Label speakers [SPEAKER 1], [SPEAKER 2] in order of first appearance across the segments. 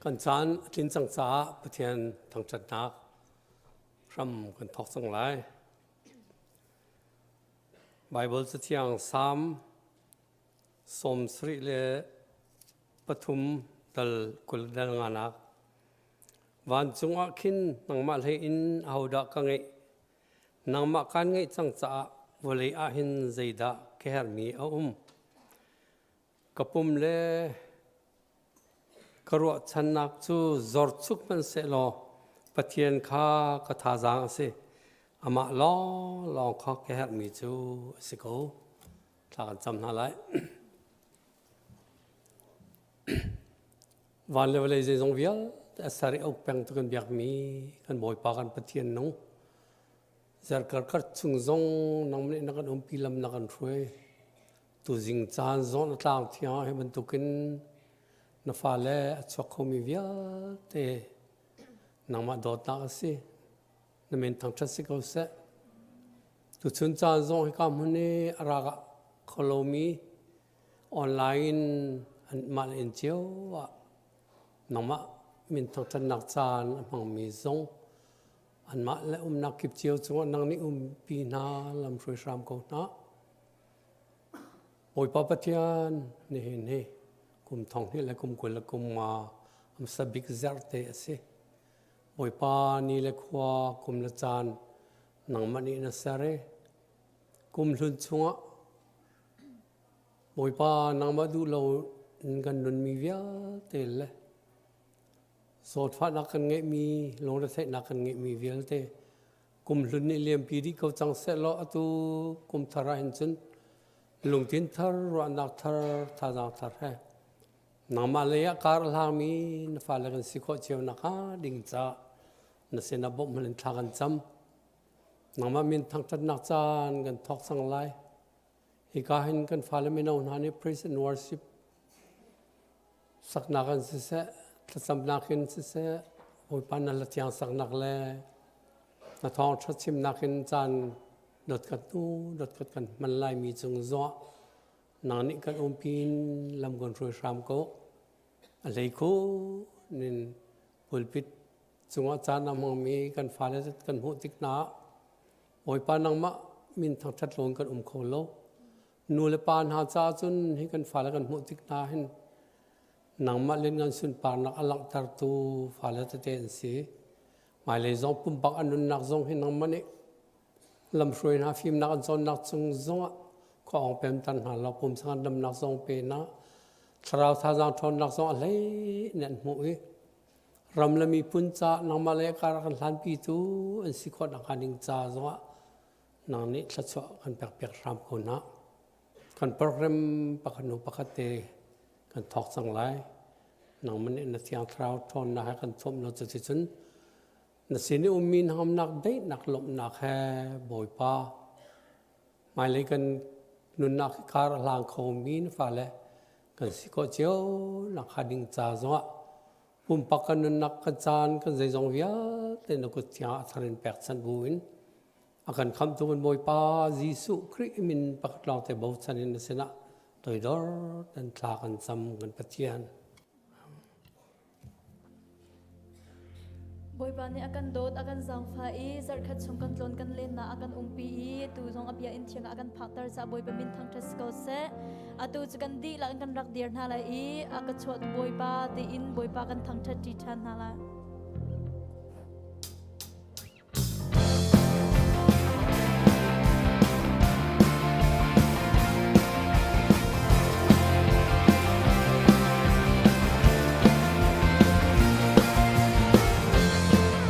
[SPEAKER 1] Kan caan a tlin cang caah Pathian thangṭhatnak hram kan thawk cang lai. Baibal Cathiang Salm 73 dal 20 dal nganak Vancung ah khin nangmah hlei in ahodah ka ngeih? Nangmah kaan ngeih cang caah vawlei ah hin zeidah ka herhmi a um? Ka pum le ka ruahchannak cu zorchuk hmanhsehlaw Pathian kha ka thazaang a si. Amah lawnglawng kha ka herhmi cu a si ko. Thla kan cam hna lai. Van le vawlei zeizong vialte a ser i a uk peng tu kan biakmi kan Bawipa kan Pathian nung zerkar kar chung zong nang nih na kan umpi lam na kan hruai. Tuzing caan zong na tlang thiang hi bantukin na fale a chuak khomi vialte nangmah dawtnak a si. Na min thangṭhat si ko seh. Tuchun caan zong hika hmun i a rak ah kho lomi online in anmah le inn cio ah nangmah min thangṭhatnak caan a hmangmi zong anmah le umnak kip cio cungah nang nih umpi hna lamhruai hram ko hna. Bawipa Pathian nihin hi kum thong hnih le kum 20 le kum nga hmasa bik zarhte a si. Bawipa ni le khua kum le caan nangmah nih na ser i kum hlun chungah Bawipa nangmah duh lo in kan nunmi vialte le zawtfahnak kan ngeihmi lungretheihnak kan ngeihmi vialte kum hlun nih liampi dih ko cang sehlaw atu kum thar ah hin cun lungthin thar ruahnak thar thazaang thar he nangmah lei ah kar a hlangmi na fale kan si khawh cio nakhnga ding caah na sinah bawmh in thla kan cam. Nangmah min thangṭhatnak caan kan thawk cang lai. Hika hin kan fale mino hna nih praise and worship saknak in siseh, thlacamnak in siseh, Bawipa na hla thiang saknak le na thawngṭha chimnak in caan dot kan hnu dot khat kan hman laimi cung zongah nang nih kan umpi in lam kan hruai hram ko. A hlei khun in pulpit cungah caan a hmangmi kan fale kan hmuh tik hna ah Bawipa nangmah min thangṭhat loin kan um kho lo. Nu le pa hna caah cun hi kan fale kan hmuh tik hna hin nangmah lianngan sunparnak a langhtertu fale tete an si. Hmailei zong pumpak an nunnak zong hi nangmah nih lamhruai hna fimnak an cawnnak cung zongah khua ong pemter hna law pumsa damnak zong pe hna thlarau thazaang ṭhawnnak zong a hlei in an hmuh i ram le miphun ca nangmah le kar kan hlanpi tu an si khawh nakhnga ding ca zongah nang nih thluachuah kan pekpiak hram ko hna. Kan program pakhat hnu pakhat te kan thawk cang lai. Nangmah nih na thiang thlarau ṭhawnnak he kan thuamh lo cuticun na sin i ummi hnangamnak daihnak lawmhnak he Bawipa hmailei kan nunnak hi kar a hlang khomi na fale kan si khawh cio nakhnga ding ca zongah pumpak kan nunnak kan caan kan zeizong vialte na kut thiang ah thar in pekchanh bu in a kan khamhtu kan Bawipa Jesuh Khrih min pakhat lawng te bochan in na sinah toidor kan thla kan cam kan Pathian.
[SPEAKER 2] Bawipa nih a kan dawt, a kan zaangfah i zarhkhat chung kan tlawn kan lennak a kan umpi i atu zong a bia inn thiang ah a kan phakter caah Bawipa min thangṭhat si ko seh. Atu cu kan dihlak in kan rak dir hna lai i a ka chuah Bawipa tiin Bawipa kan thangṭhat ṭi ṭhan hna lai.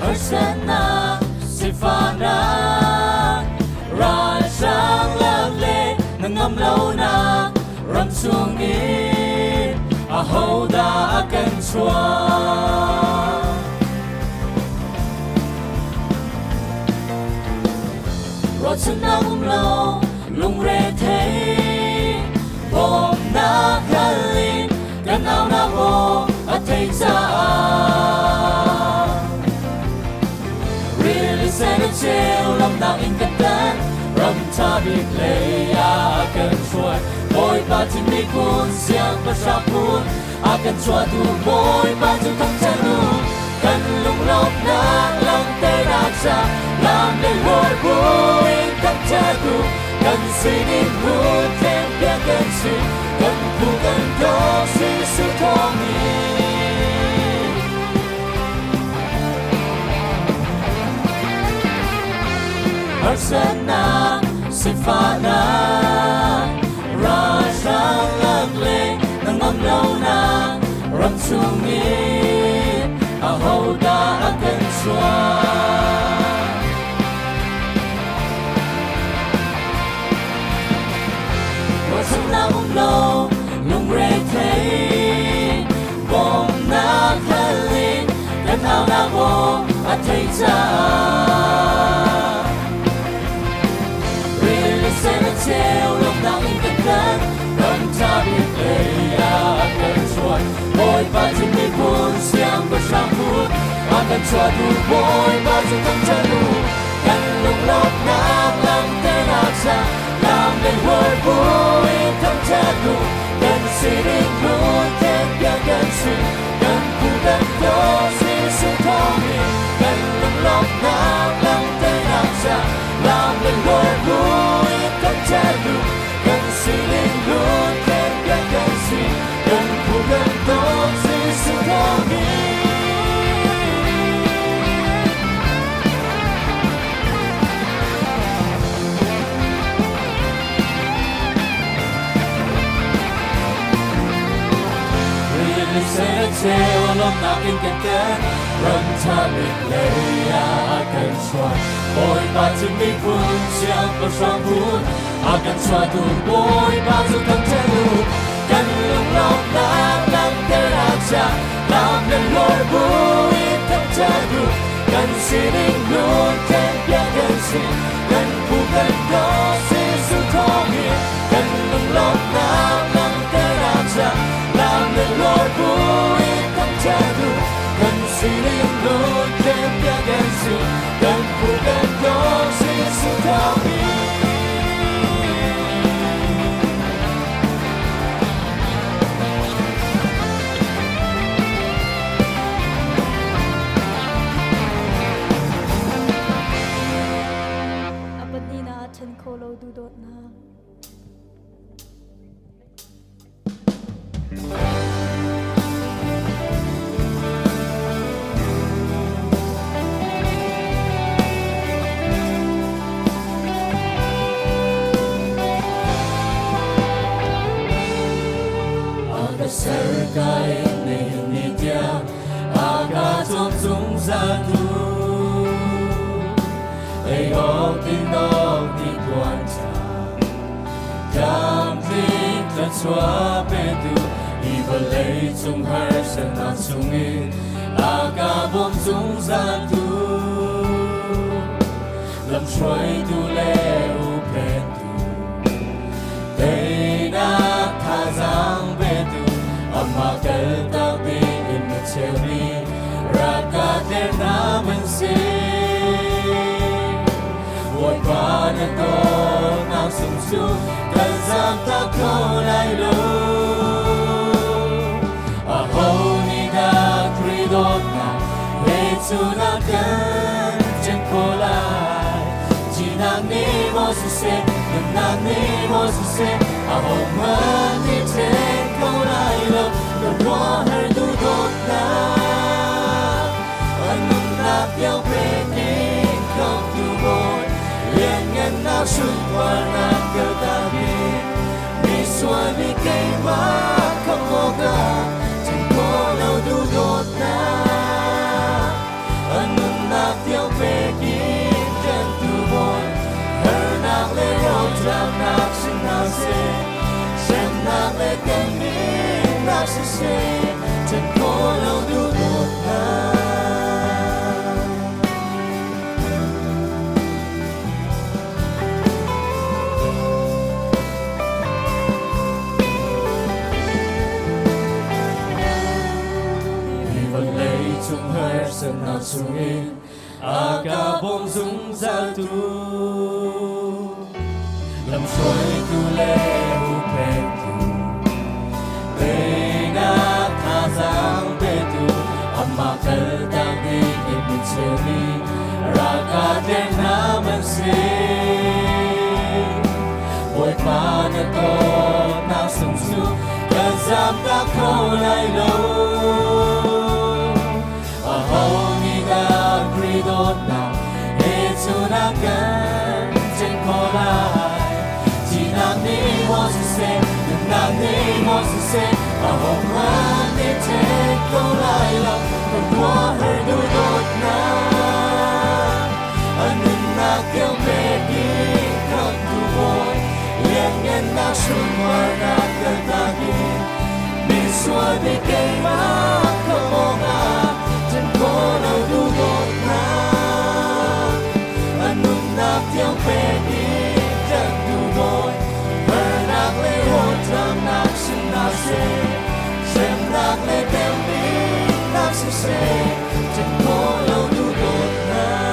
[SPEAKER 3] Harsatnak, sifahnak, ralhrang lak le ngam lonak ram chungin ahodah a kan chuah? Ruahchannak um lo lungre thei bawmnak hal in kan aunak aw a theih caah Rili sen a cheu lamnak in kan tan ram ṭha bik lei ah a kan hruai Bawipa chin miphun siangpahrang phun. A kan chuahtu Bawipa cu thangṭhat u. Kan lunglawmhnak langhternak ca lam le hlawi buin thangṭhat u. Kan sining hun thlengpiak kan si, kan phu kan dawt Jesuh thawngin. Harsatnak, sifahnak, ralhrang lak le ngam lonak ram chungin ahodah a kan chuah? Ruahchannak um lo, lungrethei, bawmhnak hal in kan aunak aw a theih caah. Rili sen a cheu, lawmhnak in kan kan, ram ṭha bik lei ah a kan chuah. Bawipa cu miphun siangpahrang phun, a kan chuahtu Bawipa cu thangṭhat u. Kan lunglawmhnak langhternak ca, lam le hlawi buin thangṭhat u. Kan sining hlun thenpiak kan si, kan phu kan dawt Jesuh thawngin. Kan lunglawmhnak langhternak ca, lam le hlawi buin thangṭhat u. Kan sining hlun thenpiak kan si, kan phu kan dawt Jesuh thawngin. Rili sen a cheu, lawmhnak in kan tel, ram ṭha bik lei ah a kan chuah. Bawipa cu miphun siangpahrang phun, a kan chuahtu Bawipa cu thangṭhat u. Kan lunglawmhnak langhternak ca, lam le hlawi buin thangṭhat u. Kan sining hlun thenpiak kan si, kan phu kan dawt Jesuh thawngin. Kan lunglawmhnak langhternak ca, lam le hlawi buin thangṭhat u. Kan sining hlun thenpiak kan si, kan phu kan dawt Jesuh thawngin.
[SPEAKER 2] A pahnihnak ah ṭhen kho lo duhdawtnak.
[SPEAKER 3] Aga serkai nihin ni tiang aga cawm zungzal tu ei awk din awk ni puan cha tlamtling thluachuah petu hi vawlei cung harsatnak chungin a ka bawm zungzal tu lamhruaitu le huhphentu teinak thazaang petu amah kaltak ding in na cheumi raka tlerna man si. Bawipa na dawtnak sung cu kan zaamtak kho lai lo. Aho nih dah Khrih dawtnak he cu na kan ṭhen khawh lai? Thihnak nih maw siseh, nunnak nih maw siseh, ahohmanh nih ṭhen kho lai lo. Ka ruahhar duhdawtnak, a nunnak tiang pek in khamhtu Bawi, lianngannak sunparnak kaltak in misual mi keimah khamh awkah ṭhen khawh lo duhdawtnak, a nunnak tiang pek in tlentu Bawi, harnak le rotlaknak si hna seh, hremnak le temhinnak siseh, ṭhen khawh lo duhdawtnak. Hi vawlei cung harsatnak chungin a ka bawm zungzaltu lamhruaitu le huhphentu teinak. Tangka tlerhna man si. Bawipa na dawtnak sung cu kan zamtak kho lai lo. Aho nih dah Khrih dawtnak he cun a kan ṭhen khawh lai? Thihnak nih maw siseh, nunnak nih maw siseh, ahohmanh nih ṭhen kho lai lo. Ka khuaruahhar duhdawtnak, a nunnak tiang pek in khamhtu Bawi, lianngannak sunparnak kaltak in misual mi keimah khamh awkah ṭhen khawh lo duhdawtnak, a nunnak tiang pek in tlanhtu Bawi, harnak le rawlṭamnak sinah seh, hremnak le temhinnak siseh, ṭhen khawh lo duhdawtnak.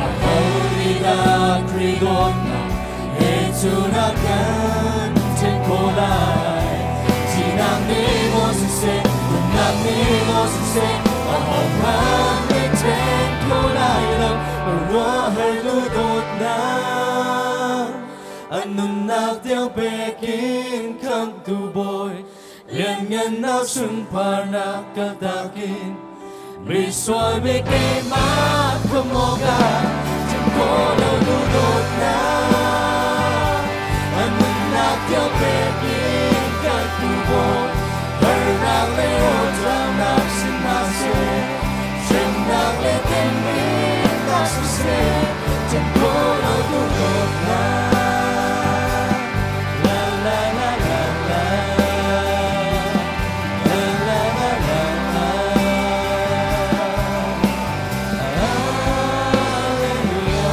[SPEAKER 3] Aho nih dah Khrih dawtnak he cun a kan ṭhen khawh lai? Thihnak nih maw siseh, nunnak nih maw siseh, ahohmanh nih ṭhen kho lai lo. Ruahhar duhdawtnak, a nunnak tiang pek in khamhtu Bawi, lianngannak sunparnak kaltak in misual mi keimah khamh awkah ṭhen khawh lo duhdawtnak, a nunnak tiang pek in khamhtu Bawi, harnak le rawlṭamnak sin hna seh, hremnak le temhinnak siseh, ṭhen khawh lo duhdawtnak. La la la la la. La la la la la. Hallelujah.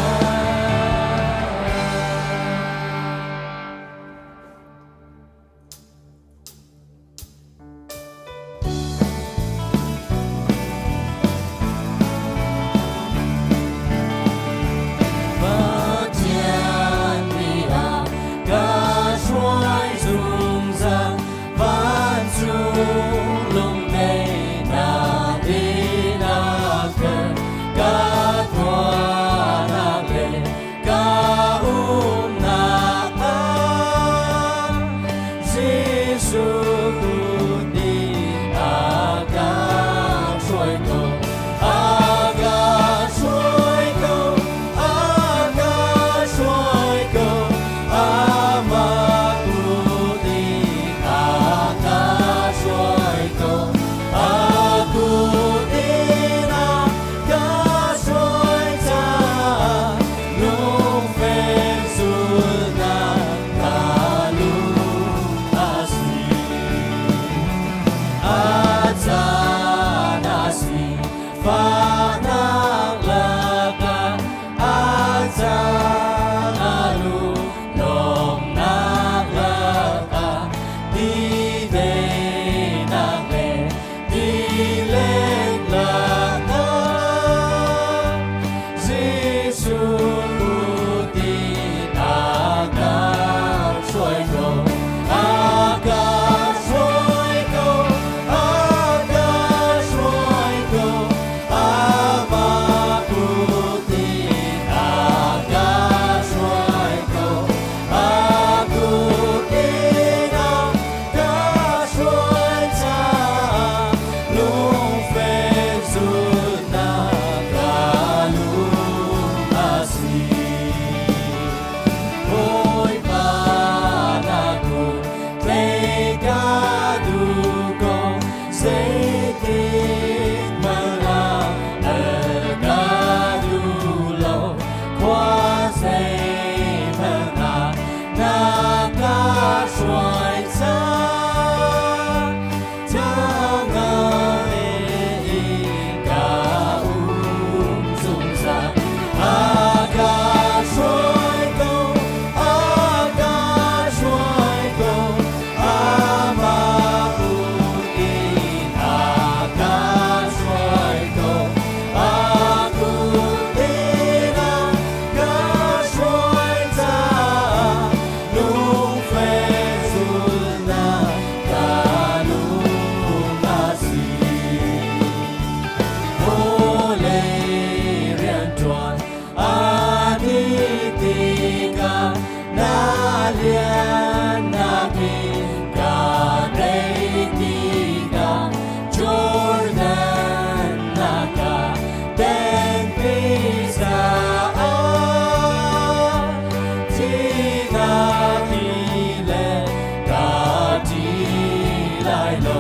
[SPEAKER 3] lai lo.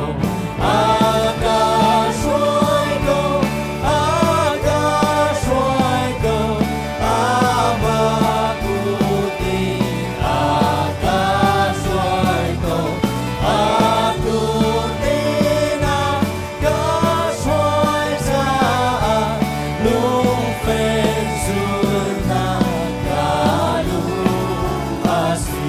[SPEAKER 3] A ka hruai ko, a ka hruai ko, amah kut in a ka hruai ko, a kut in a ka hruai caah lungfek zulhnak ka lung a si.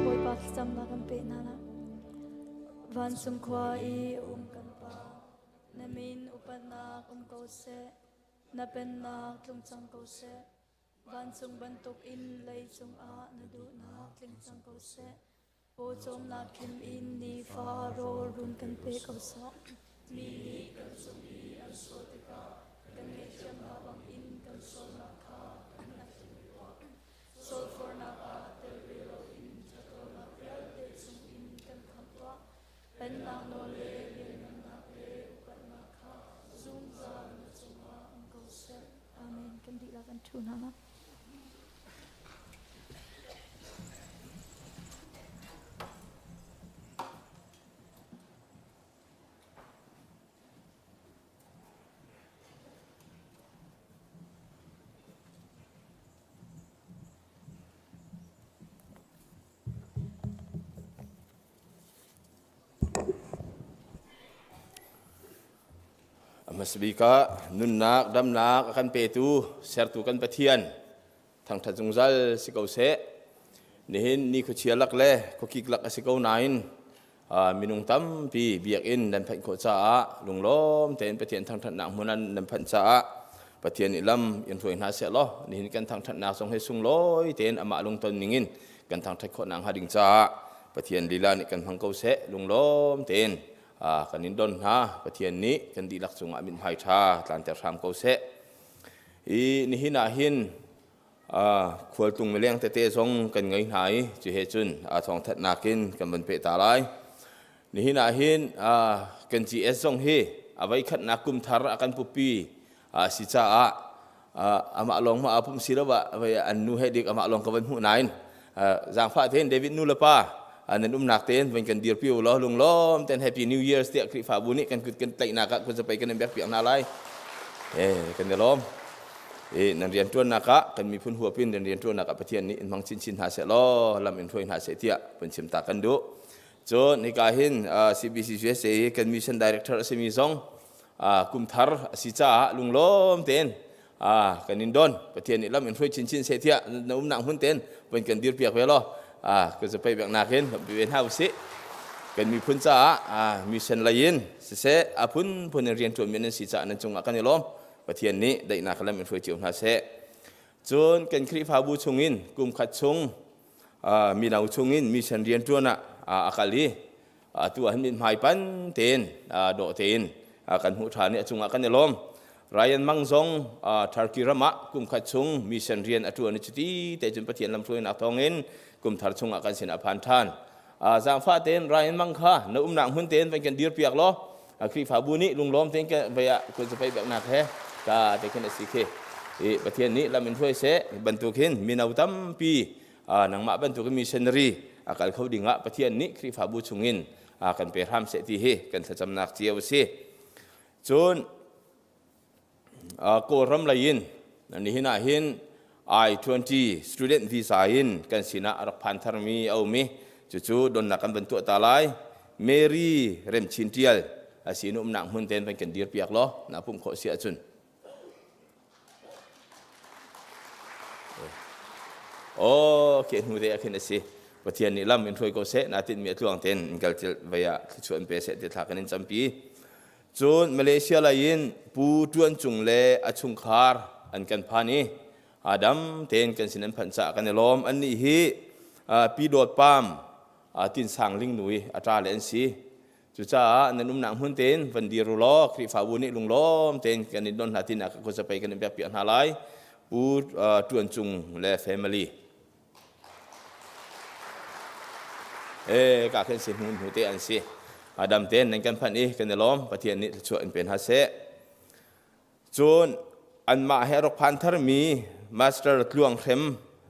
[SPEAKER 2] Bawipa thlacamnak kan pe hna la. Vancung khua i um kan Pa, na min upatnak um ko seh, na pennak tlung cang ko seh. Vancung bantuk in leicung ah na duhnak tling cang ko seh. Pawcawmnak tlim in nifa rawl run kan pe ko sawh. Mi nih kan cung i an sual tikah kan ngaihthiamnak bangin kan sualnak kha na thim tuah. Sualfornak ah tel ve loin ṭhatlonak vialte chungin kan khamh tuah. Pennak nawl le lianngannak le upatnak kha zungzal na cungah um ko seh. Amen. Kan dihlak an ṭhu hna.
[SPEAKER 4] A hmasa bik ah nunnak, damnak a kan petu, sertu kan Pathian thangṭhat zungzal si ko seh. Nihin ni khuachia lak le khuakik lak a si ko nain minung tampi biakinn nan phanh khawh caah lunglawm tein Pathian thangṭhatnak hmun ah nan phanh caah Pathian nih lam in hruai hna seh law nihin kan thangṭhatnak zong hi sunglawi tein amah lungton ningin kan thangṭhat khawh nakhnga ding caah Pathian lila nih kan hmang ko seh lunglawm tein kan in don hna. Pathian nih kan dihlak cungah mithmai ṭha tlanter hram ko seh. I nihin ah hin khualtlung mileng tete zong kan ngei hna i cu he cun thawngthatnak in kan van peh ta lai. Nihin ah hin kan GS zong hi a voikhatnak kum thar a kan pupi si caah amah lawng ma pum si lo ah an nu he dik amah lawng ka van hmuh nain zaangfah tein David nu le pa nan umnak tein van kan dirpi u law lunglawm ten Happy New Year tiah Khrihfabu nih kan kut kan tlaihnak ah kun zapei kan in bek piak hna lai. Eh kan i lawm. Eh nan rian tuannak ah kan miphun huapin nan rian tuannak ah Pathian nih in hmang chinchin hna seh law lam in hruai hna seh tiah pun chim ta kan duh. Cun hika hin CBC USA kan mission director a simi zong kum thar a si caah lunglawm tein kan in don. Pathian nih lam in hruai chinchin seh tiah na umnak hmun tein van kan dir piak ve law ka zapei bek nakin ve hna usih. Kan miphun caah mission lei in siseh a phunphun in rian ṭuanmi nan si caah nan cungah kan i lawm. Pathian nih daihnak lam in hruai cio hna seh. Cun kan Khrihfabu chungin kum khat chung mino chungin mission rian ṭuan ah a kal i atu ah hin mithmai pan tein dawh tein kan hmuh ṭhan i a cungah kan i lawm. Ryan Mang zong Turkey ram ah kum khat chung mission rian a ṭuan i cuti te cun Pathian lamhruainak thawngin kum thar chungah kan sinah a phan ṭhan. Zaangfah tein Ryan Mang kha na umnak hmun tein van kan dirpiak law Khrihfabu nih lunglawm tein vei ah kut zapei beknak he ta te khin a si khi. I Pathian nih lam in hruai seh bantuk hin mino tampi nangmah bantuk in missionary a kal kho ding ah Pathian nih Khrihfabu chungin kan pe hram seh ti hi kan thlacamnak cio a si. Cun Kawlram lei in nihin ah hin I-20 student visa in kan sinah a rak phan tharmi a um i cucu donnak kan van tuah ta lai. Mary Remchin Tial a sin umnak hmun ten van kan dir piak law na pumh khawh si ahcun. Oh, ke hnu te ah khin a si. Pathian nih lam in hruai ko seh, na tinhmi a tluang ten in kal vei ah thluachuah in pe seh ti thla kan in campi. Cun Malaysia lei in Pu Ṭuan Cung le a chungkhar an kan phan i dam tein kan sin an phanh caah kan i lawm. Annih hi Pi Dawt Pam Tin Sang Ling nu i a ṭa le an si. Cucaah nan umnak hmun tein van dir u law Khrihfabu nih lunglawm tein kan in don hna tinak khuazapei kan in pekpiak hna lai. Pu Ṭuan Cung le family. Ka khin si hnu hnu te an si. Adam ten nan kan phanh i kan i lawm. Pathian nih thluachuah in pe hna seh. Cun anmah he rak phan tharmi Master Tluang Hrem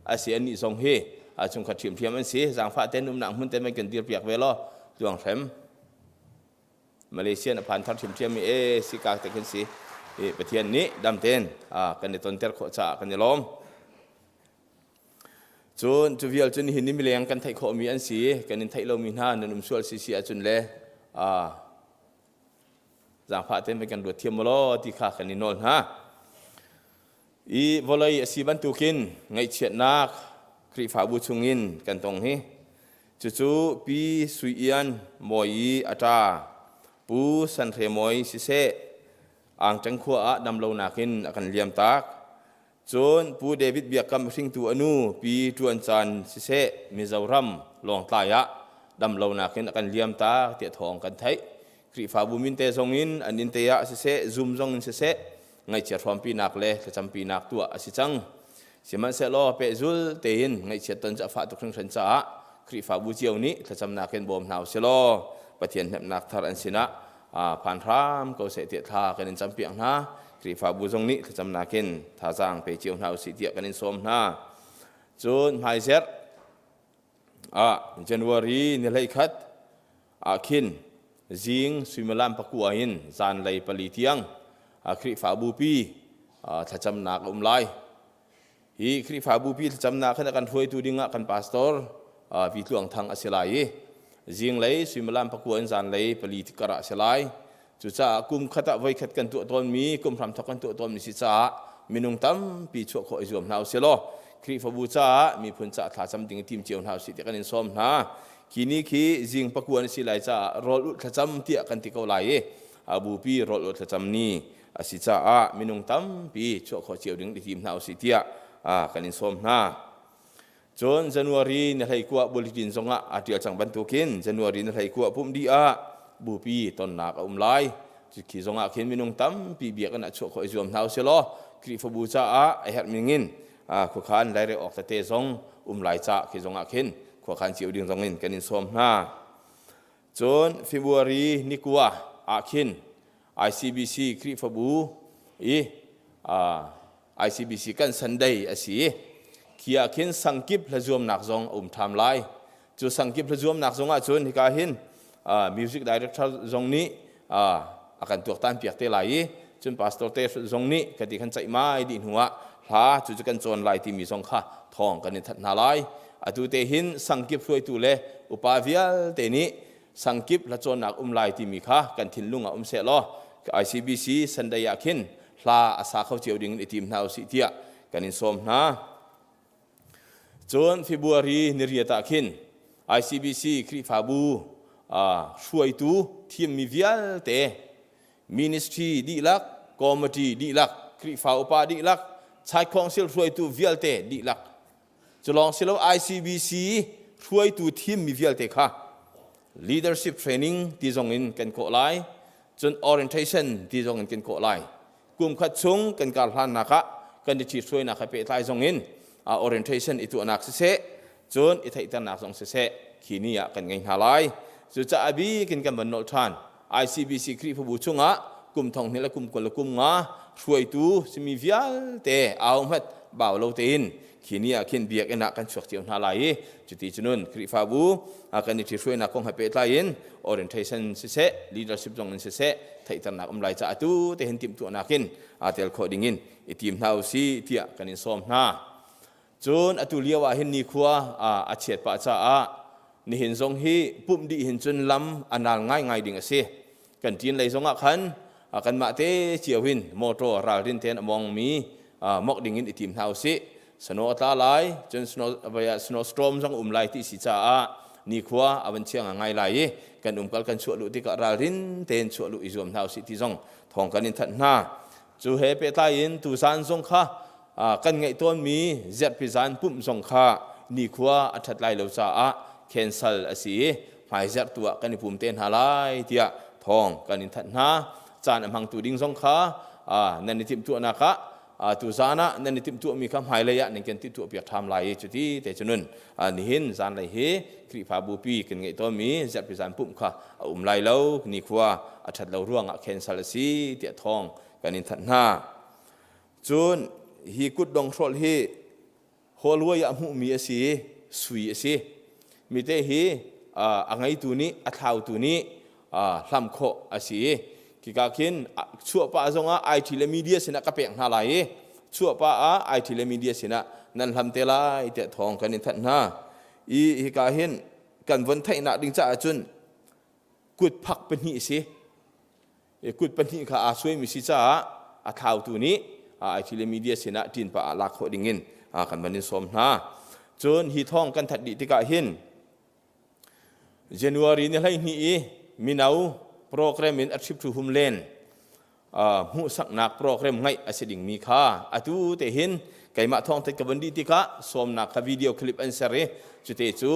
[SPEAKER 4] a si. Anih zong hi A chungkhat ṭhiamṭhiam an si. Zaangfah ten umnak hmun te mei kan dir piak ve law tluang hrem. Malaysia na phan thar ṭhiamṭhiam mi e si kak te khin si. I Pathian nih dam ten kan i tonter khawh caah kan i lawm. Cun cu vial cun nihin ni mileng kan theih khawhmi an si kan in theih lomi hna nan um sual si si ahcun le zaangfah tein kan ruat thiam law ti kha kan i nawl hna. I vawlei a si bantukin ngaihchiatnak Khrihfabu chungin kan tong hi cucu Pi Sui Ian Mawi i a ṭa Pu San Hre Mawi siseh Angṭeng khua ah damlonak in a kan liam tak. Cun Pu David Biakam hringtu a nu Pi Ṭuan Caan siseh Mizoram Lawngtlai ah damlonak in a kan liam ta tiah thawng kan theih. Khrihfabu min te zong in an inn te ah siseh Zoom zong in siseh ngaihchiat hrawmpinak le thlacampinak tuah a si cang. Sihmanhsehlaw pehzul tein ngaihchiat ton cu a fah tuk hringhran caah Khrihfabu cio nih thlacamnak in bawm hna usilaw Pathian hnemhnak thar an sinah phan hram ko seh tiah thla kan in campiak hna. Khrihfabu zong nih thlacamnak in thazaang pe cio hna usih tiah kan in sawm hna. Cun hmaizerh ah January ni 11 ah khin zing suimilam 9 in zanlei 4 tiang Khrihfabu pi thlacamnak a um lai. Hi Khrihfabu pi thlacamnak hin a kan hruaitu dingah kan pastor Vi Tluang Thang a si lai i zinglei suimilam 9 in zanlei 4 kar ah a si lai. Cucaah kum khat ah voikhat kan tuah tawnmi, kum hramthok kan tuah tawnmi si caah minung tampi chuah khawh i zuam hna usih law Khrihfabu caah miphun caah thlacam ding i tim cio hna usih tiah kan in sawm hna. Khi ni khi zing 9 an si lai caah rawl ulh thlacam tiah kan ti ko lai i a bupi rawl ulh thlacam ni a si caah minung tampi chuah khawh cio ding i tim hna usih tiah kan in sawm hna. Cun January ni 19 bulletin zongah aa ṭial cang bantukin January ni 19 pumh dih ah bupi tonnak a um lai. Khi zongah khin minung tampi biakinn ah chuah khawh i zuam hna usih law Khrihfabu caah a herh ning in khuakhan lairek awk tete zong um lai ca khi zongah khin khuakhan cio ding zong in kan in sawm hna. Cun February ni 9 ah khin ICBC Khrihfabu i ICBC kan Sunday a si. Khi ah khin sangkip hlazuamnak zong a um ṭham lai. Cu sangkip hlazuamnak zong ahcun hika hin music director zong nih a kan tuaktan piak te lai i cun pastor te zong nih ka ti khan ceihmai dih hnu ah hla cu cu kan cawn lai timi zong kha thawng kan in that hna lai. Atu te hin sangkip hruaitu le upa vialte nih sangkip hlacawnnak um lai timi kha kan thinlung ah um seh law ICBC Sunday ah khin hla a sa kho cio ding in i tim hna usih tiah kan in sawm hna. Cun February ni 8 ah khin ICBC Khrihfabu hruaitu thimmi vialte ministry dihlak, committee dihlak, Khrihfa upa dihlak, Chai Council hruaitu vialte dihlak Cu lawng si lo ICBC hruaitu thimmi vialte kha leadership training ti zong in kan kawh lai, cun orientation ti zong in kan kawh lai. Kum khat chung kan kar hlannak ah kan i ṭhithruainak he pehtlai zong in orientation i tuahnak siseh, cun i theihternak zong siseh khi ni ah kan ngei hna lai. Cucaah bik in kan van nolh ṭhan. ICBC Khrihfabu chungah kum 20 le kum 20 le kum 5 hruaitu simi vialte au hmat bau lo tein khi ni ah khin biakinn ah kan chuak cio hna lai i cuti cunun Khrihfabu kan i ṭhihruainak kong he pehtlai in orientation siseh leadership zong in siseh theihternak um lai caah atu te hin timhtuahnak in aa tel khawh ding in i tim hna usih tiah kan in sawm hna. Cun atu lio ah hin nikhua a chiat pah caah nihin zong hi pumh dih hin cun lam a nal ngaingai ding a si. Kan ṭin lei zong ah khan kanmah te cio hin motor ralrin tein a mawngmi mok ding in i tim hna usih. Snow a tla lai, cun snow, snow storm zong um lai ti si caah nikhua a van chia ngai lai i kan umkal kan chuah luh tikah ralrin tein chuah luh i zuam hna usih ti zong thawng kan in thanh hna. Cu he pehtlai in tuzan zong kha kan ngeih tawnmi zerhpi zan pumh zong kha nikhua a ṭhat lai lo caah cancel a si i hmaizerh tu ah kan i pum te hna lai tiah thawng kan in thanh hna. Caan a hmangtu ding zong kha nan i timhtuahnak ah tuzan ah nan i timhtuahmi kha hmailei ah nan kan timhtuahpiak ṭham lai i cuti te cunun nihin zanlei hi Khrihfabu pi kan ngeih tawnmi zerhpi zan pumh kha a um lai lo nikhua a ṭhat lo ruangah cancel a si tiah thawng kan in thanh hna. Cun hi kutdong hrolh hi hallway ah hmuhmi a si i sui a si. Mite hi a ngeitu nih a thlautu nih hlam khawh a si i khika khin chuahpah zongah IT le media sinah ka pek hna lai i chuahpah ah IT le media sinah nan hlam te lai tiah thawng kan in thanh hna. I hika hin kan von theihnak ding caah cun kutphak pahnih si. Kut pahnih kha aa suaimi si caah a thlautu nih IT le media sinah ṭin pah ah lak khawh dingin kan van in sawm hna. Cun hi thawng kan that dih tikah hin January ni 12 i mino program in a trip to Humlen hmuhsaknak program ngaih a si dingmi kha atu te hin keimah thawng that ka van dih tikah sawmnak kha video clip an ser i cute cu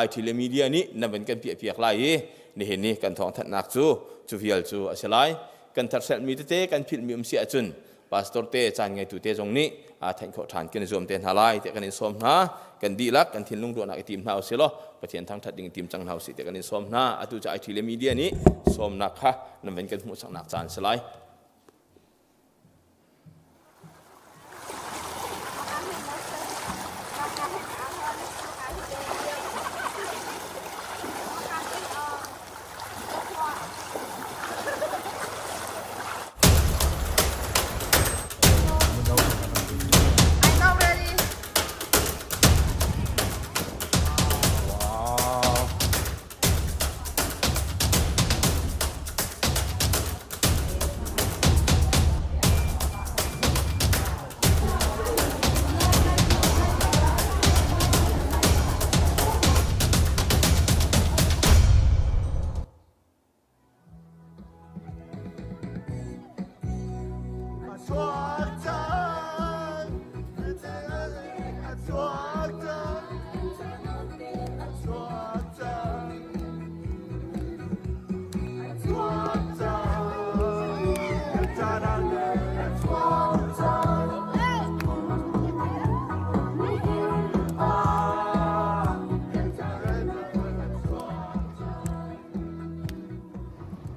[SPEAKER 4] IT le media nih nan van kan piah piak lai i nihin ni kan thawng thatnak cu cu vial cu a si lai. Kan tharselmi tete kan philhmi um si ahcun pastor te caan ngeitu te zong nih aa theih khawh ṭhan kan i zuam te hna lai tiah kan in sawm hna. Kan dihlak kan thinlung ruahnak i tim hna usih law Pathian thangṭhat ding tim cang hna usih tiah kan in sawm hna. Atu cu IT le media nih sawmnak kha nan van kan hmuhsaknak caan si lai.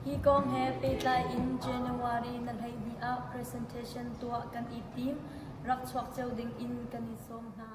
[SPEAKER 2] Hi kong he pehtlai in January na 12 ah presentation tuah kan i tim. Rak chuak cio ding in kan i sawm hna.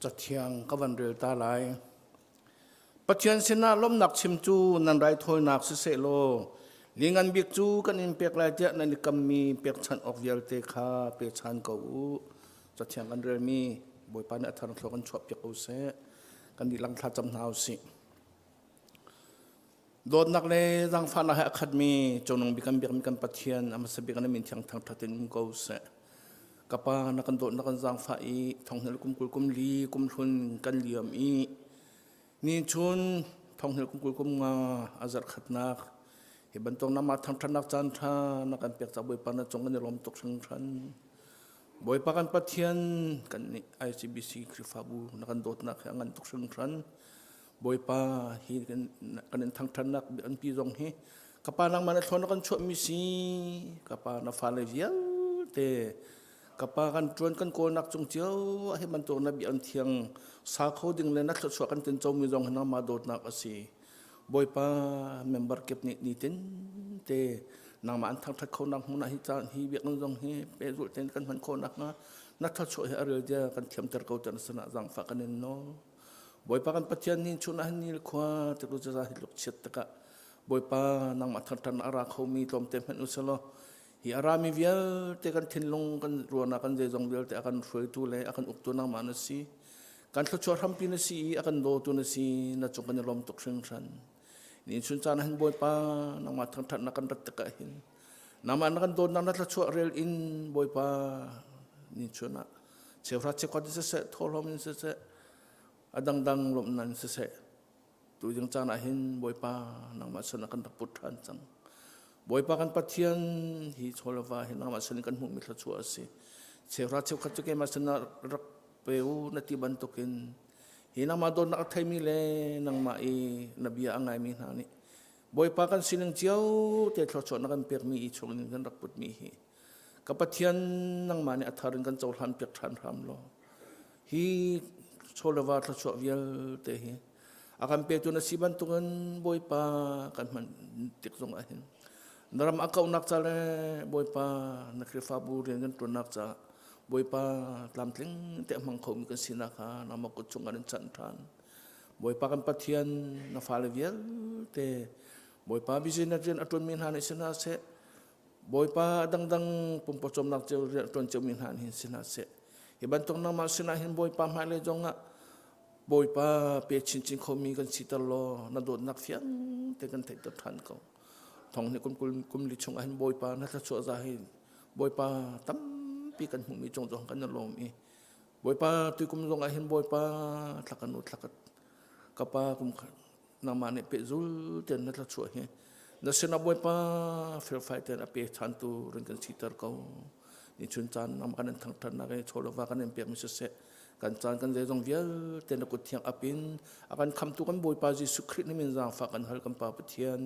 [SPEAKER 5] Cathiang ka van rel ta lai. Pathian sinah lawmhnak chim cu nan raithawinak siseh law ni ngan bik cu kan in pek lai tiah nan i kammi pekchanh awk vialte kha pechan ko u. Cathiang kan relmi Bawipa nih a thar thlua kan chuahpiak ko seh. Kan dihlak thla cam hna usih. Dawtnak le zaangfahnak he a khatmi Cungnung bik kan biakmi kan Pathian a hmasa bik na min thiang thangṭhat in um ko seh. Ka Pa na kan dawt na kan zaangfah i thonghel kum 20 kum li kum hlun kan liam i ni chun thonghel kum 20 kum nga a zarh khatnak hi bantuk nama thangṭhatnak caan ṭha na kan pek ca Bawipa na cung kan i lawm tuk hringhran. Bawipa kan Pathian kan nih ICBC Khrihfabu na kan dawtnak hi a ngan tuk hringhran. Bawipa hi kan in thangṭhatnak an pi zong hi ka pa nangmah na thlawn na kan chuahmi si ka pa na fale vialte ka pa kan ṭuan kan kawlnak cung cio ah hi bantuk na bia an thiang sa kho ding le na thluachuah kan tin comi zong hi nangmah dawtnak a si. Bawipa member kip nih nitin te nangmah an thangṭhat khonak hmun ah hi caan hi biakinn zong hi pehzulh tein kan hman khawh nakhnga na thluachuah hi a rel dia kan thiamter ko tan sinah zaangfah kan in nawl. Bawipa kan Pathian nih chun ah hin khua tiklu caza hi tluk chiat takah Bawipa nangmah thangṭhat a ra khomi tlawmte hmanh u selaw hi a rami vialte kan thinlung kan ruahnak kan zeizong vialte a kan hruaitu le a kan uktu nangmah na si. Kan thluachuah hrampi na si i a kan dawtu na si na cung kan i lawm tuk hringhran. Ni chun caan hin Bawipa nangmah thangṭhat na kan rat tikah hin nangmah na kan dawtnak na thluachuah rel in Bawipa ni chun ah. Cheuhra cheukhat in siseh, thawhlawm in siseh, a dangdang lawmhnak in siseh, tu ding caan ah hin Bawipa nangmah sin ah kan rak put ṭhan cang. Bawipa kan Pathian hi chawleva hi nangmah sin in kan hmuhmi thluachuah a si. Cheuhra cheukhat cu keimah sinah rak pe u na ti bantukin hi nangmah dawtnak a theimi le nangmah i na bia a ngaimi hna nih Bawipa kan sining cio te thluachuah na kan pekmi i chung in kan rak putmi hi ka Pathian nangmah nih a thar in kan cohlan piak ṭhan hram law hi chawleva thluachuah vialte hi a kan petu na si bantukin Bawipa kan hman tik zong ah hin na ram a kauhnak ca le Bawipa na Khrihfabu rian kan ṭuannak caah Bawipa tlamtling te a hmang khomi kan sinak kha nangmah kut chung kan in chanh ṭhan. Bawipa kan Pathian na fale vialte Bawipa business rian a ṭuanmi hna nih si hna seh Bawipa dangdang pumpawcawmnak cio rian a ṭuan ciomi hna nih si hna seh hi bantuk nangmah sinah hin Bawipa hmailei zongah Bawipa pe chinchin khomi kan siter law na dawtnak fiang te kan theihter ṭhan ko. Thong nih kum kul kum li chungah hin Bawipa na thluachuah za hi Bawipa tampi kan hmuhmi cung zong kan i lawm i Bawipa tuikum zong ah hin Bawipa thla kan u thla ka pa kum nangmah nih pehzul tein na thluachuah hi na sinah Bawipa felfai tein a pe ṭhantu rin kan siter ko. Ni chun caan nangmah kan in thangṭhatnak i chawlova kan in pekmi siseh kan caan kan zeizong vialte na kut thiang ap in a kan khamtu kan Bawipa Jesuh Khrih na min zaangfah kan hal kan Pa Pathian.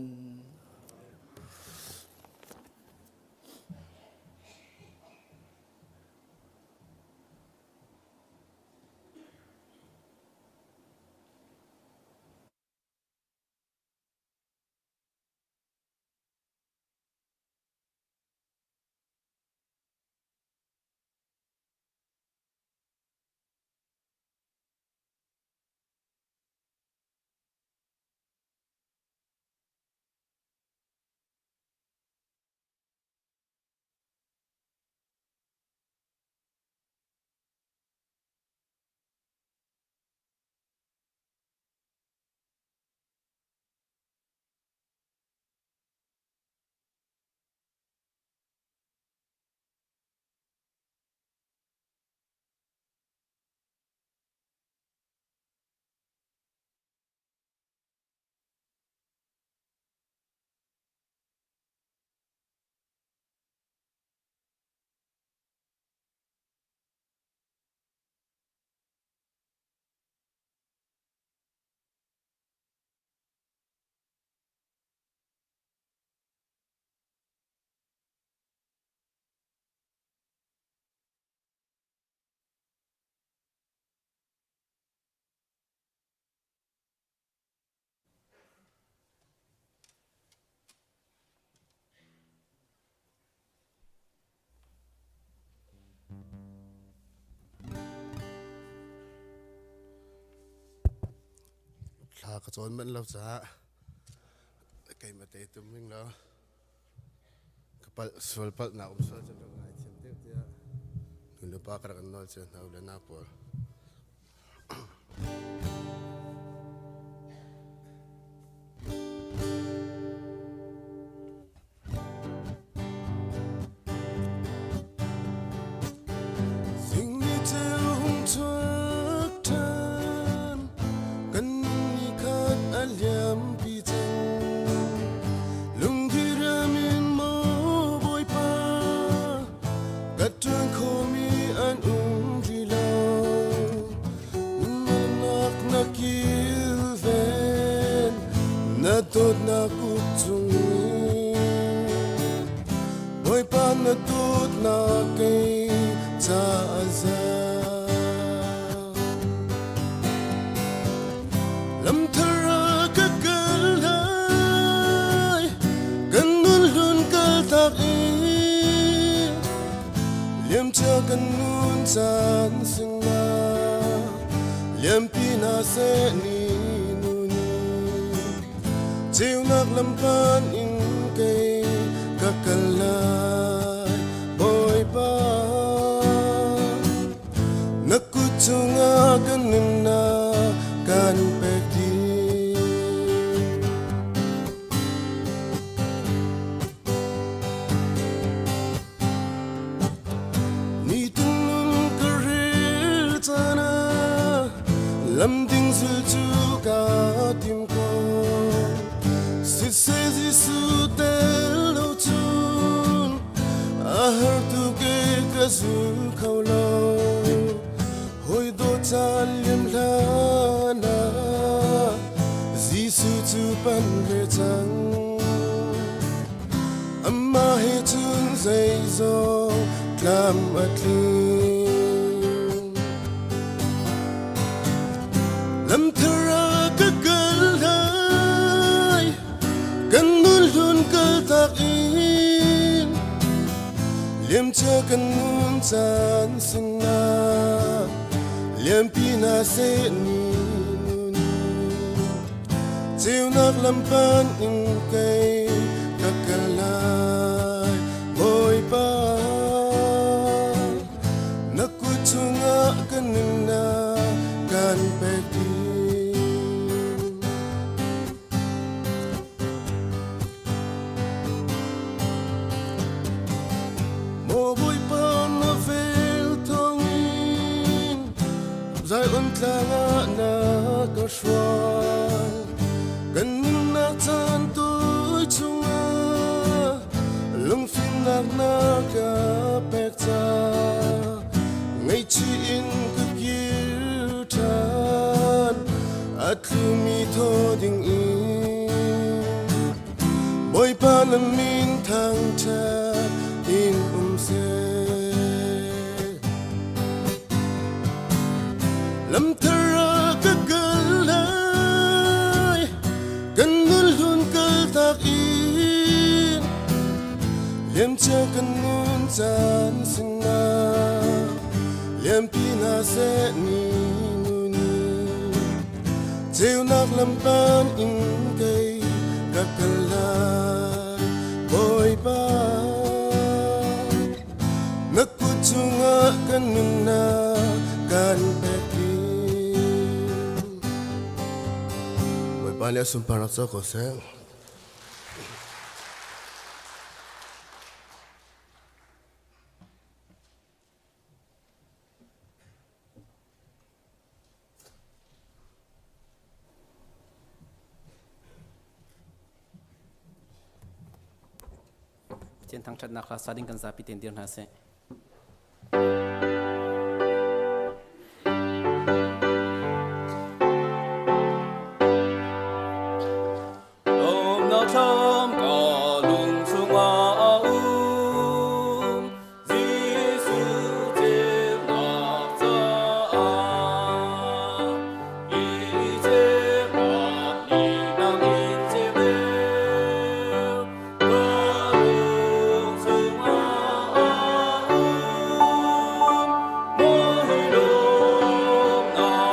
[SPEAKER 6] Thla ka cawn manh lo caah keimah te tum ning lo ka palh sual palhnak um sual cu ka ngaithiam deuh tiah nu le pa ka rak in nawl cio hna u le nau pawl. Zingni ceu hung chuak ṭhan, kan ni khat a liampi cang. Lungdi ram in maw Bawipa, ka ṭuan khomi an um rih lo. Nunnak na kilven, na dawtnak kut cung Bawipa na dawtnak kei ca a za. Lamthar ah ka kal lai, kan nun hlun kal tak i liamcia kan nun caan singla liampi hna seh ni nu ni ceunak lampan in kei ka kal lai Bawipa Na kut cungah kan nunnak kan pek dih. Nitin nun ka rel. Lam ding zul cu kaa tim ko. Siseh Jesuh tel lo cun a har tuk e ka zul kho lo. Hawi dawt caan liam hlan ah Jesuh cu pan ve cang. Amah he cun zeizong tlam a tling. Lamthar ah ka kal lai, kan nun hlun kal tak in, liamcia kan nun caan sinah, liampi hna seh ni nun. Ceunak lampan in kei ka kal lai, Bawipa. Na kut chungah ka nunnak kan pek dih. Maw Bawipa na vel thawngin Zion tlang ah na ka hruai. Kan nunnak caan tawi chungah lungfimnak na ka pek ca ngaihchih in ka kir ṭhan a tlumi thaw ding in Bawipa na min thangṭhat in um seh. Lamthar ah ka kal lai, kan nun hlun kal tak in, liamcia kan nun caan sinah, liampi hna seh ni nu ni. Ceunak lampan in kei ka kal lai, Bawipa. Na kut cungah kan nunnak kan pek dih. Bawipa nih a sunparnak co ko seh.
[SPEAKER 7] Pathian thangṭhatnak hla sa ding kan zapi tein dir hna sih.
[SPEAKER 3] Lawmnak thlam ka lung chungah a um. Jesuh ceunak caah hi ceunak nih nang in ceu deuh. Ka lung chungah a um. Maw hi lawmnak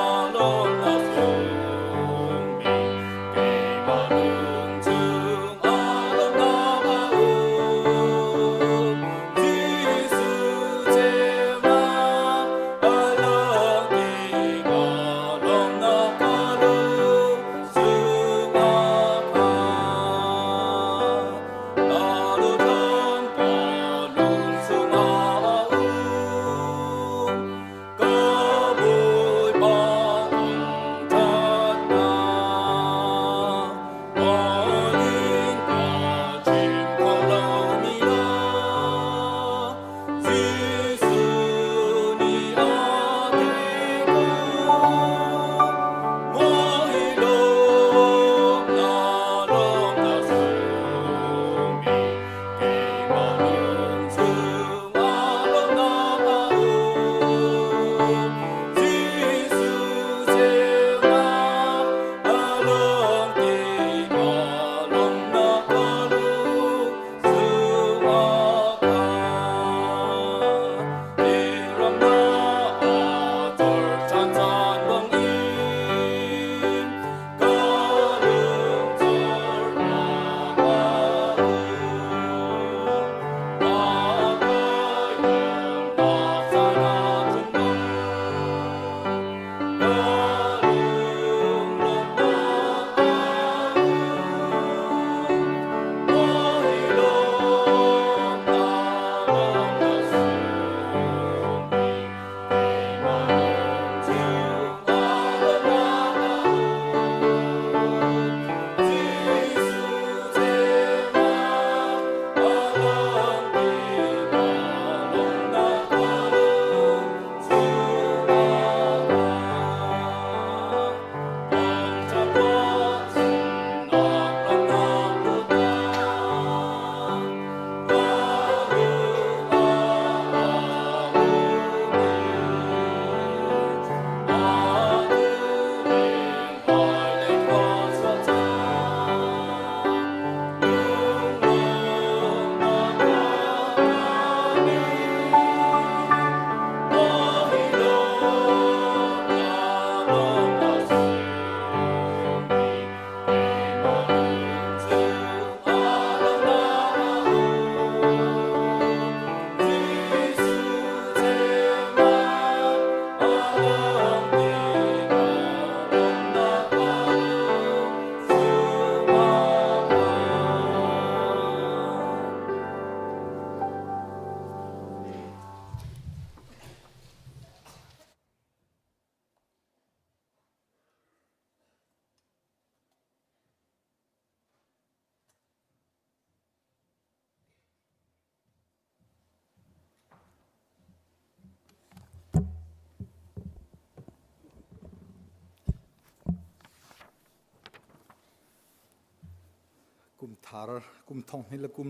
[SPEAKER 8] thar kum thong hnih le kum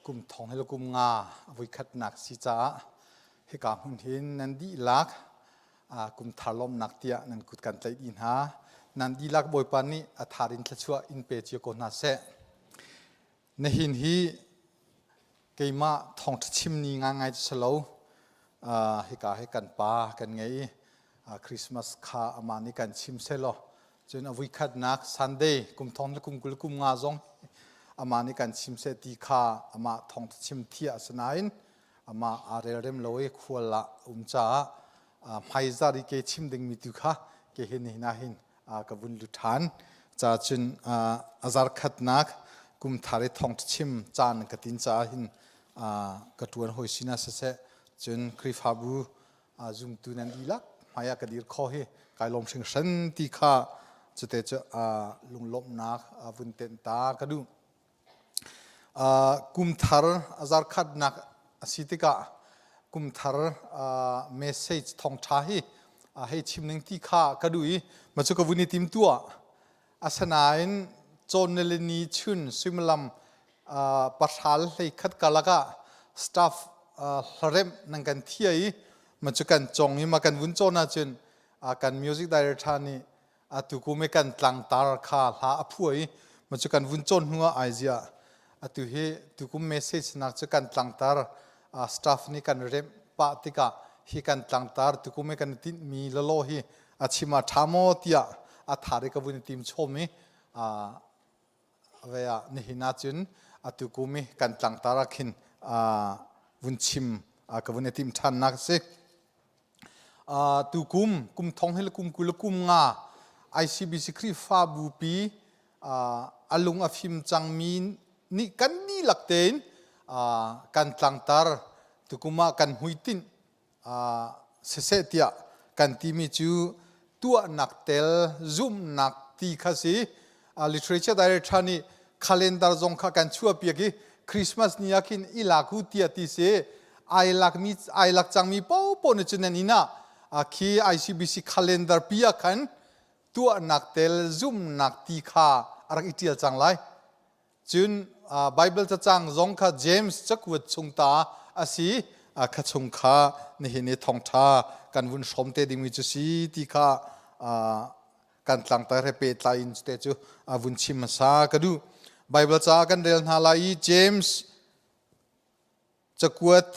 [SPEAKER 8] kum thong hi le kum nga a voikhatnak si caah hika hmun hin nan dihlak kum thar lawmnak tiah nan kut kan tlaih dih hna. Nan dihlak Bawipa nih a thar in thluachuah in pe cio ko hna seh. Nihin hi keimah thawngṭha chim ni ngaingai cu si lo. Hika hi kan pa kan ngei i Christmas kha amah nih kan chim selaw cun a vuikhatnak Sunday kum thong le kum 20 kum nga zong amah nih kan chim seh ti kha amah thawngṭha chim thiah a si nain amah aa relrem lo i khual ah um caah hmaizarh i ke chim dingmi tu kha ke hin nihin ah hin ka vun lu ṭhan. Ca cun a zarkhatnak kum thar i thawngṭha chim caan ka tin caah hin ka ṭuan hawi sinah siseh cun Khrihfabu zumtu nan dihlak hmai ah ka dir kho hi kai lawm hringhran ti kha cute cu lunglawmhnak vun tenh ta ka duh. Kum thar a zarkhatnak a si tikah kum thar message thawngṭha hi hei chim ning ti kha ka duh i ma cu ka vun i tim tuah. Asinain cawn ni chun suimilam pahral hlei khat karlak ah staff hlaremh nan kan thia i ma cu kan cong i ma kan vun cawn ahcun kan music director nih atu kum i kan tlangtar kha hla a phua i ma cu kan vun cawn hnu ah ai ziah atu hi tukum message nak cu kan tlangtar staff nih kan remh pah tikah hi kan tlangtar tukum i kan tinhmi lalaw hi a chim a ṭha maw tiah a thar i ka vun i tim chom i ve ah nihin ahcun atu kum i kan tlangtar ah khin vun chim ka vun i tim ṭhannak a si. Tukum kum thong hi le kum 20 le kum nga ICBC Khrihfabu pi a lung a fim cangmi nih kan dihlak tein kan tlangtar tukum ah kan hmuitinh siseh tiah kan timi cu tuahnak tel zumhnak ti kha si. Literature director nih calendar zong kha kan chuahpiak i Christmas ni ah khin i lak u tiah ti si. Ai lakmi ai lak cangmi paohpaoh nih cun nan inn ah khi ICBC calendar pi ah khan tuahnak tel zumhnak ti kha a rak i ṭial cang lai. Cun Bible cacang zong kha James cakuat chung ta a si kha chung kha nihin i thawngṭha kan vun hrawm te dingmi cu si ti kha kan tlangtar he pehtlai in te cu vun chim hmasa ka duh. Bible ca kan rel hna lai i James Cakuat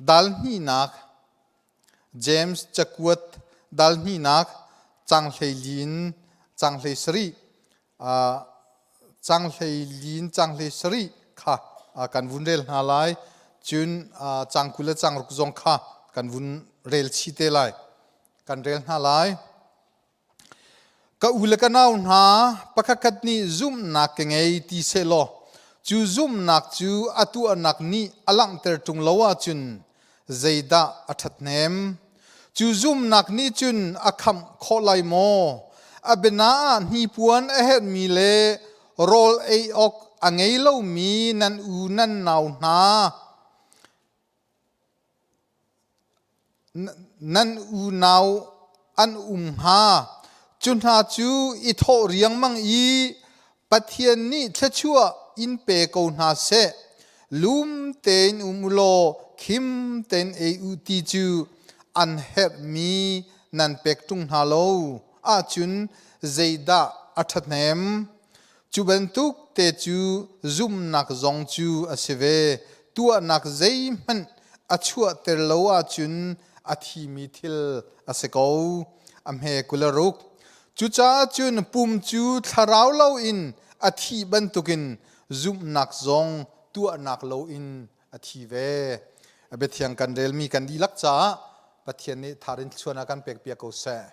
[SPEAKER 8] dal hnihnak James cakuat dal hnihnak cang 14 in cang 17 cang 14 in cang 17 kha kan vun rel hna lai. Cun cang 20 le cang ruk zong kha kan vun rel chih te lai. Kan rel hna lai. Ka u le ka nau hna, pakhatkhat nih zumhnak ka ngei ti sehlaw cu zumhnak cu a tuahnak nih a langhter ṭung lo ahcun zeidah a ṭhathnem? Cu zumhnak nih cun a khamh khawh lai maw? A biana ah hnipuan a herhmi le rawl ei awk a ngei lomi nan u nan nau hna Nan unau an um hnga. Cu hna cu i thawh riangmang i Pathian nih thluachuah in pe ko hna seh. Lum tein um u law khim tein ei u ti cu an herhmi nan pek ṭung hna lo ahcun zeidah a ṭhahnem? Cu bantuk te cu zumhnak zong cu a si ve. Tuahnak zeihmanh a chuahter lo ahcun a thimi thil a si ko. A hme 26. Cucaah cun pum cu thlarau loin a thih bantukin zumhnak zong tuahnak loin a thi ve. A biathiang kan relmi kan dihlak caah Pathian nih tharin thluachuah a kan pekpiak ko seh.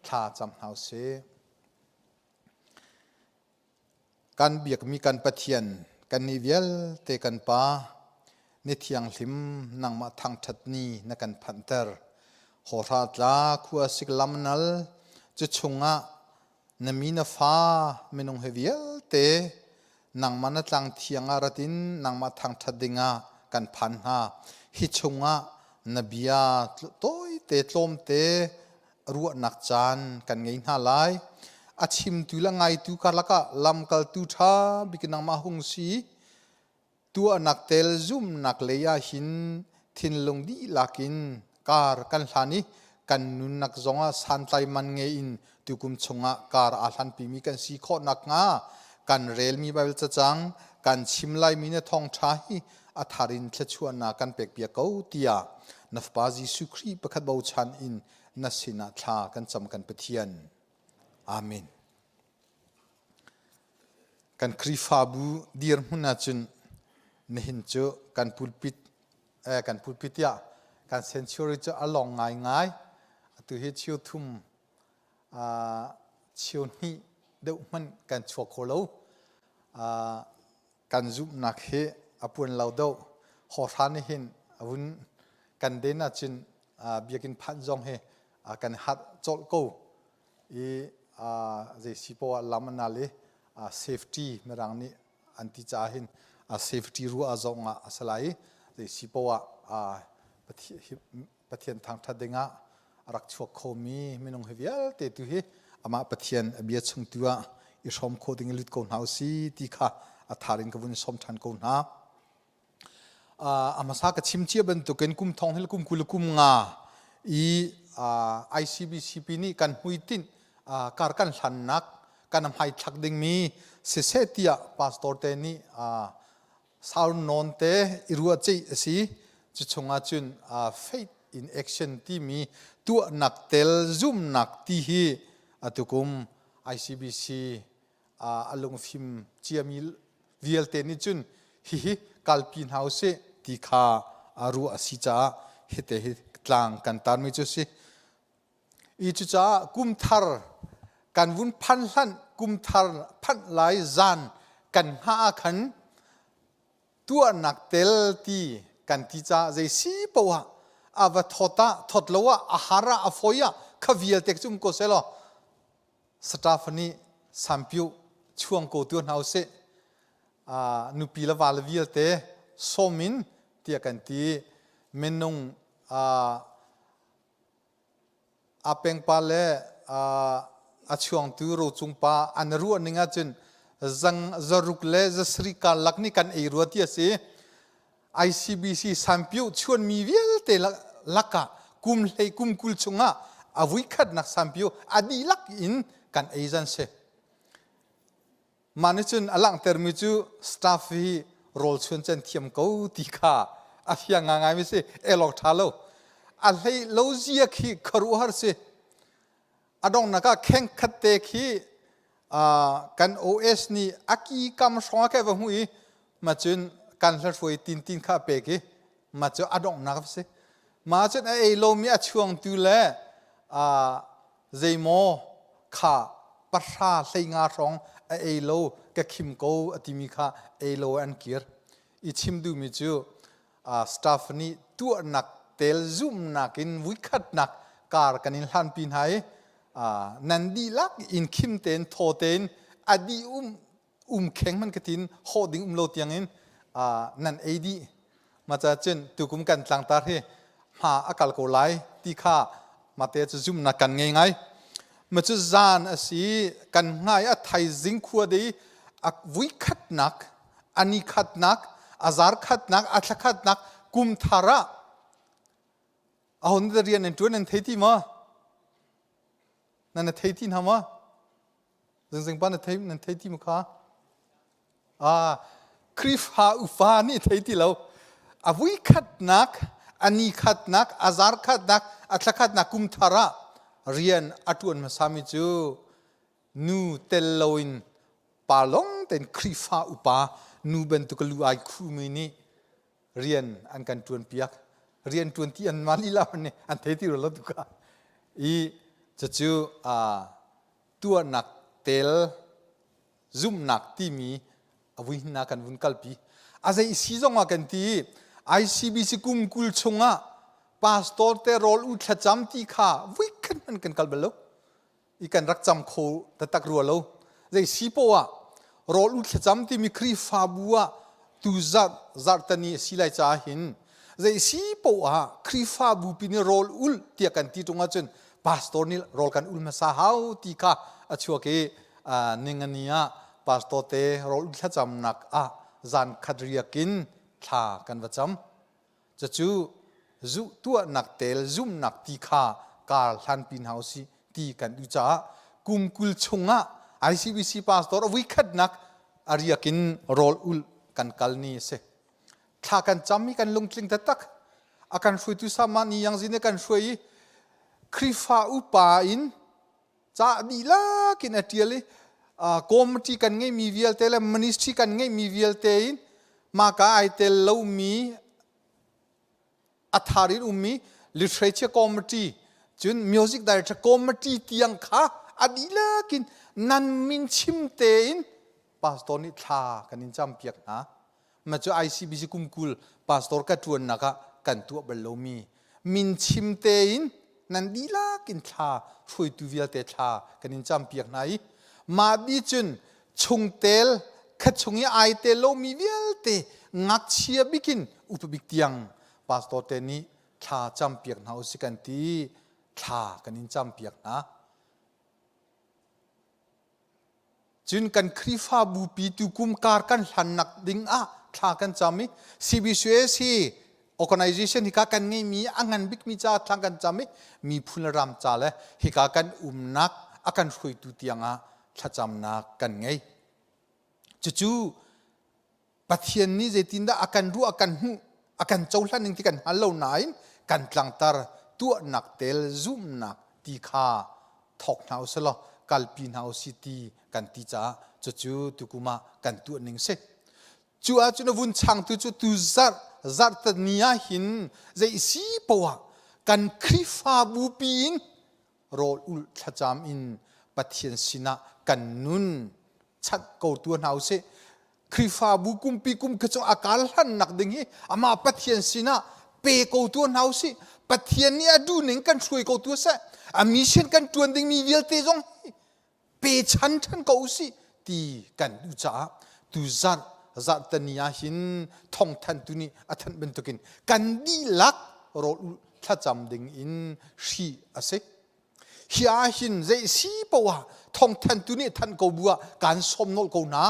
[SPEAKER 8] Thla cam hna u sih. Kan biakmi kan Pathian, kannih vialte kan Pa, ni thianghlim nangmah thangṭhat ni na kan phanhter. Hawhra tla khua sik lamnal cu chungah na mi na fa minung he vialte nangmah na tlang thiang ah rat in nangmah thangṭhat dingah kan phan hna. Hi chungah na bia tawite tlawmte ruahnak caan kan ngei hna lai. A chimtu le ngaitu karlak ah lamkaltu ṭha bik nangmah hung si. Tuahnak tel zumnak lei ah hin thinlung dihlak in kar kan hlan i kan nunnak zongah santlai man ngei in tukum chungah kar aa hlanpimi kan si khawh nakhnga kan relmi Baibal cacang kan chim laimi na thawngṭha hi a thar in thluachuahnak kan pekpiak ko tiah na Fapa Jesuh Khrih pakhat bochan in na sinah thla kan cam kan Pathian. Amen. Kan Khrihfabu dirhmun ahcun nihin cu kan pulpit eh, kan pulpit tiah kan sanctuary cu a long ngaingai. Atu hi cheu thum uh, cheu hnih deuh hmanh kan chuak kho lo. Uh, kan zumhnak hi a puan lo deuh. Hawhra nih hin a vun kan den ahcun uh, biakinn phanh zong hi uh, kan harh colh ko. I uh, zei si poah lam a nal i uh, safety mirang nih an ti caah hin uh, safety ruah zong ah a si lai i zei si poah uh, Pathian thangṭhat dingah a rak chuak khomi minung hi vialte tu hi amah Pathian a bia chung tu ah i hrawm khawh ding i lut ko hna usih ti kha a thar in ka vun sawm ṭhan ko hna. A hmasa ka chim cia bantukin kum thong hil kum 20 kum nga i ICBCP nih kan hmuitinh kar kan hlannak kan hmaithlak dingmi siseh tiah pastor te nih sau nawn te i ruahceih a si. Cu chungah cun faith in action timi tuahnak tel zumnak ti hi atukum ICBC a lungfim ciami vialte nih cun hihi kalpi hna usih ti kha ruah a si caah hite hi tlang kan tarmi cu a si. I cucaah kumthar kan vun phan hlan kumthar phanh lai zan kan hngah ah khan tuahnak tel ti kan ti caah zei si poah a va thawt ah thawt lo ah a har ah a fawi ah kha vialte cu um ko seh law Staff nih sampiu chuang ko tu hna usih. Nupi le va le vialte sawm in tiah kan ti. Minung a pengpa le a chuangtu rocung pa an ruah ning ahcun zang zaruk le zasarih karlak nih kan ei rua ti a si. ICBC sanpiu chuanmi vialte lakah kum hlei kum 20 chungah a vuikhatnak sanpiu a dihlak in kan ei zan si. Mah nih cun a langhtermi cu staff hi rawl chuan can thiam ko ti kha a fiang ngaingai mi si elawk ṭha lo. A hlei lo zia khi khuaruahhar si. A donghnak ah kheng khat te khi kan OS nih a ki kam hrawng a kai va hmuh i ma cun kan hlahruai tin tin kha a pek i ma cu a donghnak a si. Ma cun a ei lomi a chuangtu le zeimaw kha pahra 15 hrawng a ei lo ka khim ko a timi kha ei lo an kir. I chim duhmi cu staff nih tuahnak tel zumhnak in vuikhatnak kar kan in hlanpi hna i nan dihlak in khim tein thaw tein a dih um um kheng man ka tin hawh ding um lo tiang in nan ei dih ma ca cun tukum kan tlangtar hi hma a kal ko lai ti kha mate cu zumnak kan ngei ngai ma cu zan a si kan ngai a thaizing khua dei a vuikhatnak a ni khatnak a zar khatnak a thla khatnak kum thar ah ahon da rian an tuan an thei ti ma nan thei ti hna ma zingzing pa na thei nan thei ti ma kha ah Khrihfa upa nih thei ti lo a vui khatnak a ni khatnak a zar khatnak a thla khatnak kum thar ah rian a tuan hmasa mi cu nu tel loin pa lawng tein Khrihfa upa nu bantuk lu ai khumi nih rian an kan ṭuan piak rian ṭuan ti an mah lila nih an thei ti lo tu ka i cucu tuahnak tel zumhnak timi a vui hna kan vun kalpi a zei si zong ah kan ti ICBC kum 20 chungah pastor te rawl u thlacam ti kha vui khat hmanh kan kal bal lo i kan rak cam kho taktak rua lo. Zei si poah ah rawl u thlacam timi Khrihfabu ah tu zarh zarhtani a si lai caah hin zei si poah ah Khrihfabu pi nih rawl ul tiah kan ti ṭung ahcun pastor nih rawl kan ul hmasa hau ti kha a chuak i ningani ah pastor te rawl thlacamnak ah zan khat riak in thla kan va cam. Cucu zuh tuahnak tel zumnak ti kha kar hlanpi hna usih ti kan duh caah kum 20 chungah ICBC pastor a vuikhatnak a riak in rawl ulh kan kal ni a si. Thla kan cam i kan lungtling taktak. A kan hruaitu sama ni yang zin kan hruai i Khrihfa upa in ca dihlak in a ṭial i committee kan ngeihmi vialte le ministry kan ngeihmi vialte in maka ai tel lomi a thar in ummi literature committee cun music director committee tiang kha a dihlak in nan min chim tein pastor nih thla kan in campiak hna. Ma cu ICBC kum 20 pastor ka ṭuannak ah kan tuah bal lomi min chim tein nan dihlak in thla hruaitu vialte thla kan in campiak hna i mah bi cun chungtel kha chung i ai tel lomi vialte ngakchia bikin upa bik tiang pastor te nih thla campiak hna usih kan ti thla kan in campiak hna. Cun kan Khrihfabu pi tukum kar kan hlannak ding ah thla kan cam i CBCUS hi organization hika kan ngeimi a ngan bikmi ca thla kan cam i miphun le ram ca le hika kan umnak a kan hruaitu tiang ah thlacamnak kan ngei. Cucu Pathian nih zeitindah a kan ruah, a kan hmuh, a kan cohlan ning ti kan hngal lo nain kan tlangtar tuahnak tel zumhnak ti kha thawk hna usih law kalpi hna usih ti kan ti caah cucu tukum ah kan tuah ning si. Cu ahcun a vun changtu cu tu zarh zarhtani ah hin zei si poah kan Khrihfabu pi in rawl ulh thlacam in Pathian sinah kan nun chanh ko tu hna usih. Khrihfabu kumpi kum khi cu a kal hlannak ding hi amah Pathian sinah pe ko tu hna usih. Pathian nih a duh ning kan hruai ko tu seh. A mission kan tuan dingmi vialte zong hi pe chan than ko usih ti kan duh caah tu zarh zarhtani ah hin thawngthan tu nih a thanh bantukin kan dihlak rawl ulh thlacam ding in hri a si. Hi ah hin zei si poah thawngthantu nih thanh ko bu ah kaan sawm nolh ko hna.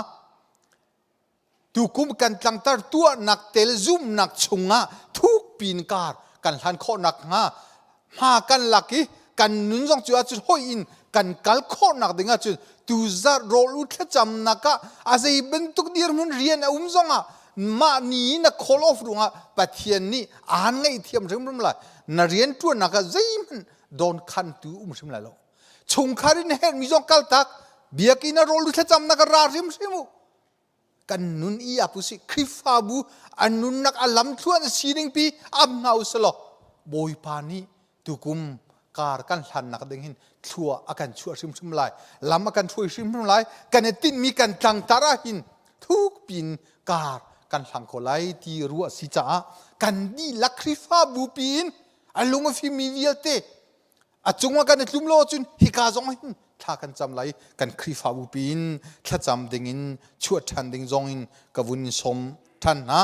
[SPEAKER 8] Tukum kan tlangtar tuahnak tel zumnak chungah thuk pin kar kan hlan khawhnak hnga hma kan lak i kan nun zong cu ahcun hoi in kan kal khawhnak ding ahcun tuzarh rawl u thlacamnak ah a zei bantuk dirhmun rian a um zongah mah ni na call off ruangah Pathian nih aan ngaihthiam hrimhrim lai na rian ṭuannak ah zeihmanh dawnkhantu um hrim lai lo chungkhar in herhmi zong kaltak biakinn a rawl u thlacamnak ah ra hrimhrim u kan nun i apu si Khrihfabu an nunnak a lamthluan a sining pi am hna u selaw Bawipa nih tukum kar kan hlannak ding hin thlua a kan chuah hrimhrim lai lam a kan hruai hrimhrim lai kan i tinhmi kan tlangtar ah hin thuk pin kar kan hlang kho lai ti ruah si caah kan dihlak Khrihfabu piin a lung a fimmi vialte a cungah kan i tlum lo ahcun hika zong hin thla kan cam lai kan Khrihfabu piin thlacam dingin chuah ṭhan ding zong in ka vun in sawm ṭhan hna.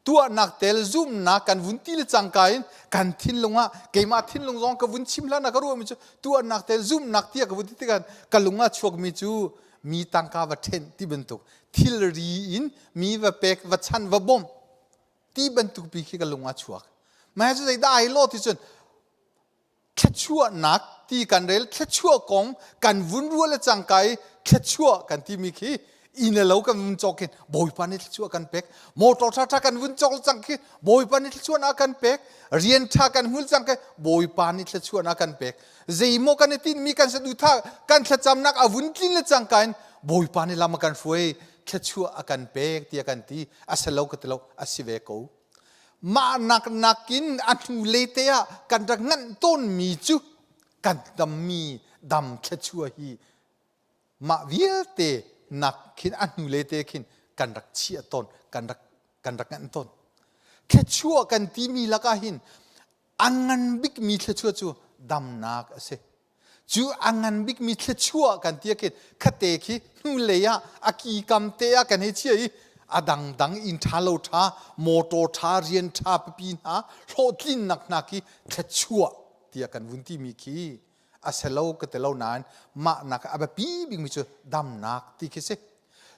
[SPEAKER 8] Tuahnak tel zumnak kan vun ti le cangka in kan thinlung ah keimah thinlung zong ka vun chim hlan ah ka ruahmi cu tuahnak tel zumnak tiah ka vun ti tikah ka lung ah chuakmi cu mi tangka va ṭhenh ti bantuk thilri in mi va pek va chan va bawmh ti bantuk pi khi ka lung ah chuak. Mah cu zeidah ai lo ti cun thluachuahnak ti kan rel thluachuah kong kan vun rual le cangka i thluachuah kan timi khi inn le lo kan vun cawk khin Bawipa nih thluachuah kan pek motor ṭha ṭha kan vun cawk le cang khi Bawipa nih thluachuahnak kan pek rian ṭha kan hmul cang khi Bawipa nih thluachuahnak kan pek zeimaw kan i tinhmi kan saduhthah kan thlacamnak a vun tlin le cangka in Bawipa nih lam a kan hruai thluachuah a kan pek tiah kan ti a si lo ka ti lo a si ve ko mah nak nakin a hnulei te ah kan rak nganh tawnmi cu kan dammi dam thluachuah hi mah vialte nak khin a hnulei te khin kan rak chiah tawn kan rak kan rak nganh tawn thluachuah kan timi lakah hin a ngan bikmi thluachuah cu damnak a si Cu a ngan bikmi thluachuah kan ti khin khate khi hnulei ah a ki kam te ah kan hei chia i a dangdang inn ṭha lo ṭha motor ṭha rian ṭha pipi hna hlawhtlinnak hna khi thluachuah tiah kan vun timi khi. A si lo ka ti lo nain mah nak a biapi bikmi cu damnak ti khi si.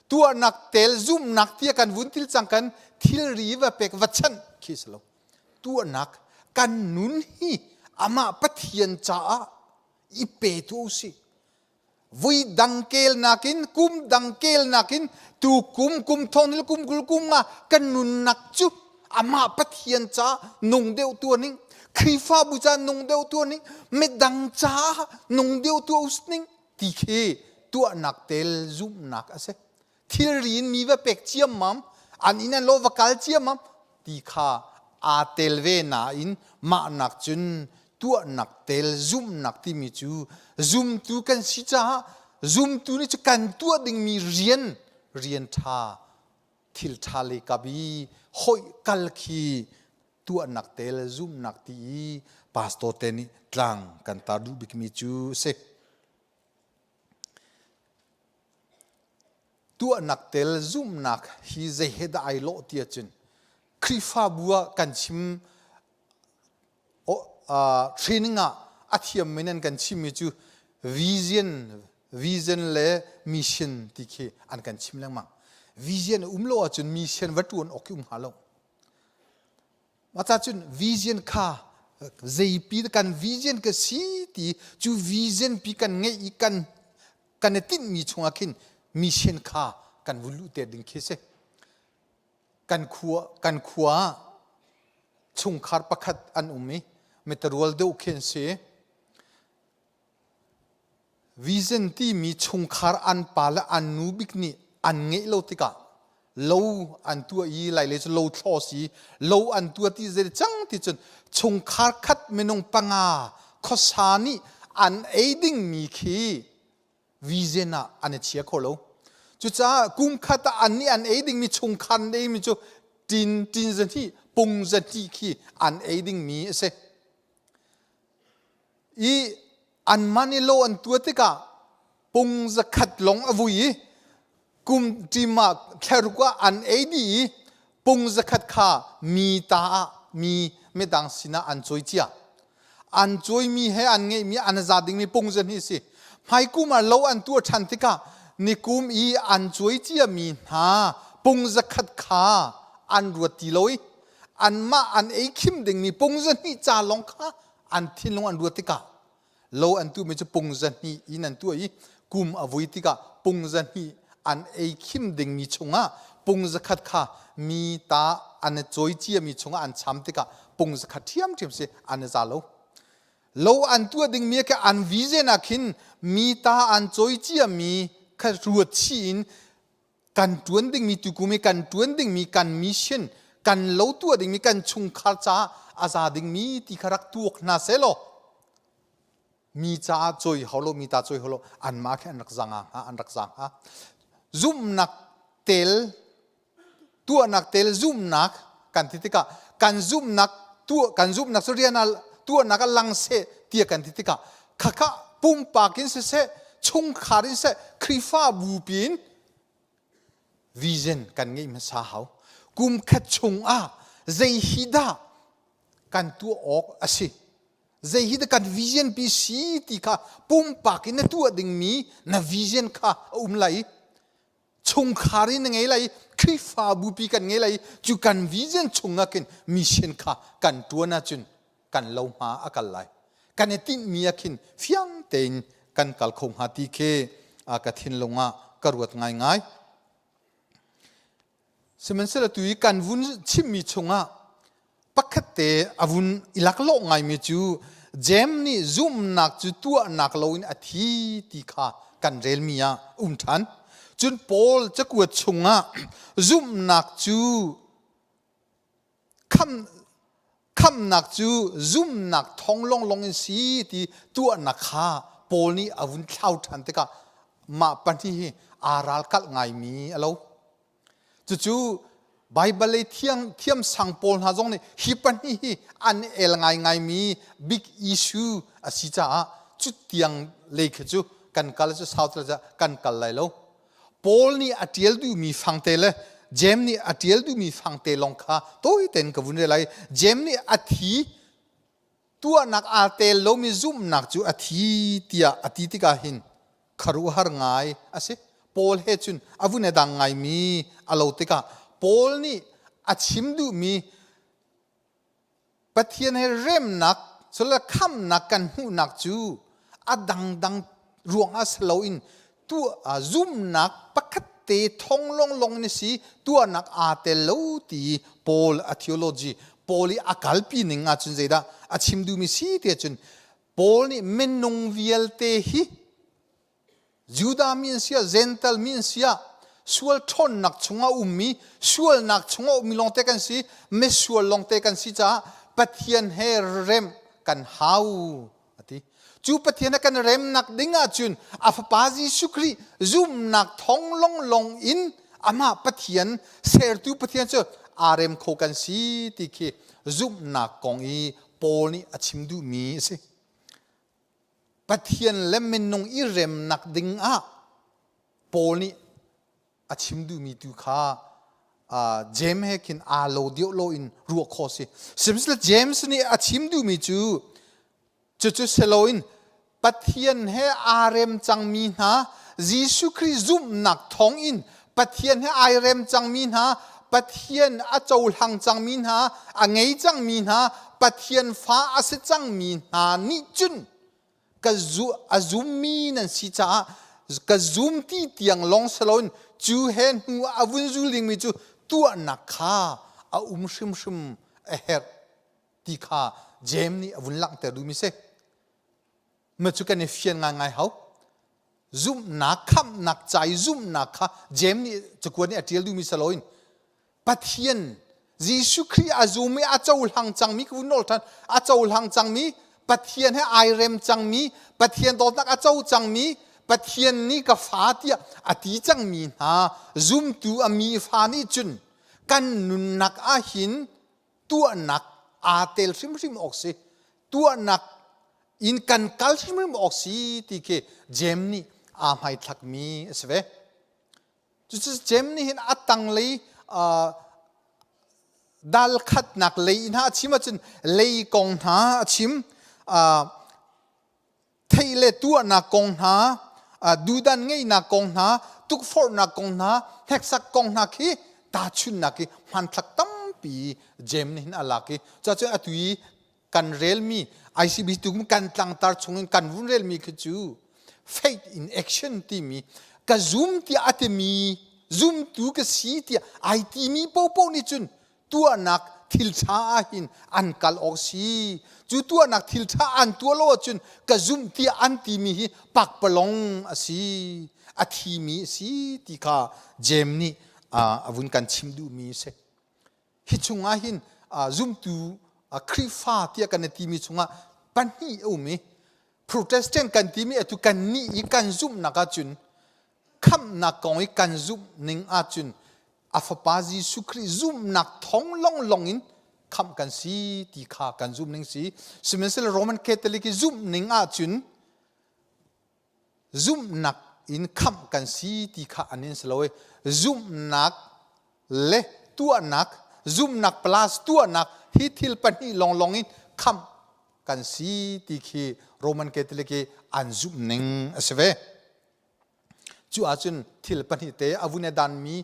[SPEAKER 8] Tuahnak tel zumnak tia kan vun til cang kan thilri va pek va chanh khi si lo. Tuahnak kan nun hi amah Pathian caah i pe tu usih. Vui dang kel nakin kum dang kel nakin tu kum kum thong le kum 20 kum nga kan nunnak cu amah Pathian ca nung deuh tu ning Khrihfabu ca nung deuh tu ning midang ca nung deuh tu ning ti khi tuahnak tel zumhnak a si. Thilri in mi va pek ciammam an inn an lo va kal ciammam ti kha aa tel ve nain mahnak cun tuahnak tel zumhnak timi cu zumtu kan si caah zumtu nih cu kan tuah dingmi rian rian ṭha thil ṭha lei kap i hoih kal khi tuahnak tel zumhnak ti i pastor te nih tlang kan tar duh bikmi cu a si. Tuahnak tel zumhnak hi zei he dah ai lawh ti ahcun Khrihfabu ah kan chim training ah a thiammi nan kan chimmi cu vision vision le mission ti khi an kan chim lengmang. Vision a um lo ahcun mission va ṭuan awk khi um hnga lo. Mah cun vision kha zeipi kan vision ka si ti cu vision pi kan ngeih i kan kan i tinhmi chungah khin mission kha kan vun luh te ding khi si. Kan khua kan khua ah chungkhar pakhat an um i mitarual deuh khi an si. Vision timi chungkhar an pa le an nu bik nih an ngeih lo tikah lo an tuah i lailei cu lo thlaw si lo an tuah ti zei cang ti cun chungkhar khat minung panga khuasa nih an ei dingmi khi vision ah an i chia kho lo. Cucaah kum khat ah an nih an ei dingmi chungkhar an eimi cu tin tin zahnih pung zahnih khi an ei dingmi a si. I anmah nih lo an tuah tikah pung zakhat lawng a vui i kum ṭim ah thlaruk ah an ei dih i pung zakhat kha mi ta ah mi midang sinah an cawi cia. An cawimi he an ngeihmi an za dingmi pung zahnih si. Hmaikum ah lo an tuah ṭhan tikah nikum i an cawi ciami hna pung zakhat kha an ruat ti lo i anmah an ei khim dingmi pung zahnih ca lawng kha an thinlung an ruat tikah lo an tuhmi cu pung zahnih in an tuah i kum a vui tikah pung zahnih an ei khim dingmi chungah pung zakhat kha mi ta an i cawi ciami chungah an cham tikah pung zakhat ṭhiamṭhiam si an i za lo. Lo an tuah dingmi kha an vision ah khin mi ta an cawi ciami kha ruat chih in kan ṭuan dingmi tukum i kan ṭuan dingmi kan mission kan lo tuah dingmi kan chungkhar caah a za dingmi ti kha rak tuak hna seh law mi caah cawi hau lo mi ta cawi hau lo anmah khi an rak zang hnga an rak zang hnga zumhnak tel tuahnak tel zumhnak kan ti tikah kan zumhnak tuah kan zumhnak cu rian ah tuahnak ah lang seh tiah kan ti tikah khakha pumpak in siseh chungkhar in siseh Khrihfabu piin vision kan ngeih hmasa hau kum khat chung ah zei hi dah kan tuah awk a si zei hi dah kan vision pi si ti kha pumpak in na tuah dingmi na vision kha a um lai chungkhar in na ngei lai Khrihfabu pi kan ngei lai cu kan vision chung ah khin mission kha kan tuan ahcun kan lo hma a kal lai kan i tinhmi ah khin fiang tein kan kal kho hnga ti khi ka thinlung ah ka ruat ngaingai sihmanhsehlaw tu i kan vun chimmi chungah pakhat te a vun i laklawh ngaimi cu Jeim nih zumhnak cu tuahnak loin a thi ti kha kan relmi ah um ṭhan. Cun Paul cakuat chungah zumhnak cu kham khamnak cu zumhnak thong longlong in si ti tuahnak kha Paul nih a vun thlau ṭhan tikah mah pahnih hi aa ralkalh ngaimi a lo. Cucu Baibal lei thiang thiamsang pawl hna zong nih hi pahnih hi an el ngaingaimi big issue a si caah cu tiang lei khi cu kan kal cu sau kan kal lai lo. Paul nih a ṭial duhmi fangte le Jeim nih a ṭial duhmi fangte lawng kha tawi tein ka vun rel lai. Jeim nih a thi. Tuahnak aa tel lomi zumhnak cu a thi tiah a ti tikah hin khuaruahhar ngai a si. Paul he cun a vun i dang ngaimi a lo tikah Paul nih a chim duhmi Pathian he remnak cule khamnak kan hmuhnak cu a dangdang ruangah si loin tuah zumnak pakhat te thong longlong in a si tuahnak aa tel lo ti Paul a theology Paul i a kalpi ning ahcun zeidah a chim duhmi si ti ahcun Paul nih minung vialte hi Judah mi an siah Gentile mi an siah sual ṭhawnnak chungah ummi sualnak chungah ummi lawngte kan si misual lawngte kan si caah Pathian he rem kan hau ati cu Pathian he kan remnak ding ahcun a fapa Jesuh Khrih zumnak thong longlong in amah Pathian sertu Pathian cu aa rem kho kan si ti khi zumhnak kong i Paul nih a chim duhmi a si. Pathian le minung i remnak ding ah Paul nih a chim duhmi tu kha James he khin aa lo deuh lo in ruah khawh si. Sihmanhsehlaw James nih a chim duhmi cu cucu siloin Pathian he aa rem cangmi hna Jesuh Khrih zumhnak thawng in Pathian he ai rem cangmi hna Pathian a cohlang cangmi hna a ngei cangmi hna Pathian fa a si cangmi hna nih cun ka zu a zummi nan si caah ka zum ti tiang lawng si loin cu he hnu a vun zul dingmi cu tuahnak kha a um hrimhrim a herh ti kha Jeim nih a vun langhter duhmi si. Ma cu kan i fian ngaingai hau. Zumhnak khamhnak ca i zumhnak kha Jeim nih cakuat nih a ṭial duhmi si loin Pathian Jesuh Khrih a zum i a cohlang cangmi ka vun nawl ṭhan a cohlang cangmi Pathian he ai rem cangmi Pathian dawtnak a co cangmi Pathian nih ka fa tiah a ti cangmi hna zumtu a mi fa nih cun kan nunnak ahhin tuahnak aa tel hrimhrim awk si tuahnak in kan kal hrimhrim awk si ti khi Jeim nih aa hmaithlakmi a si ve. Cucu Jeim nih hin a tanglei dal khatnak lei hna a chim ahcun lei kong hna a chim theih le tuahnak kong hna dudan ngeihnak kong hna tukforhnak kong hna hneksak kong hna khi tahchunhnak i hmanthlak tampi Jeim nih hin a lak i cuacun atu i kan relmi ICB tu kan tlangtar chungin kan vun relmi khi cu faith in action timi ka zum tiah a timi zumtu ka si tiah ai timi popo nih cun tuahnak thil ṭha ah hin an kal awk si cu tuahnak thil ṭha an tuah lo ahcun ka zumh tiah an timi hi pakpalong a si a thimi a si ti kha Jeim nih a vun kan chim duhmi a si. Hi chungah hin zumtu Khrihfa tiah kan i timi chungah pahnih a um i Protestant kan timi atu kan nih i kan zumhnak ahcun khamhnak kong i kan zumh ning ahcun a fapa Jesuh Khrih zumhnak thong longlong in khamh kan si ti kha kan zumh ning si. Sihmanhsehlaw Roman Catholic i zumh ning ahcun zumhnak in khamh kan si ti kha an in si lo i zumhnak le tuahnak zumhnak plus tuahnak hi thil pahnih longlong in khamh kan si ti khi Roman Catholic i an zumh ning a si ve. Cu ahcun thil pahnih te a vun i danmi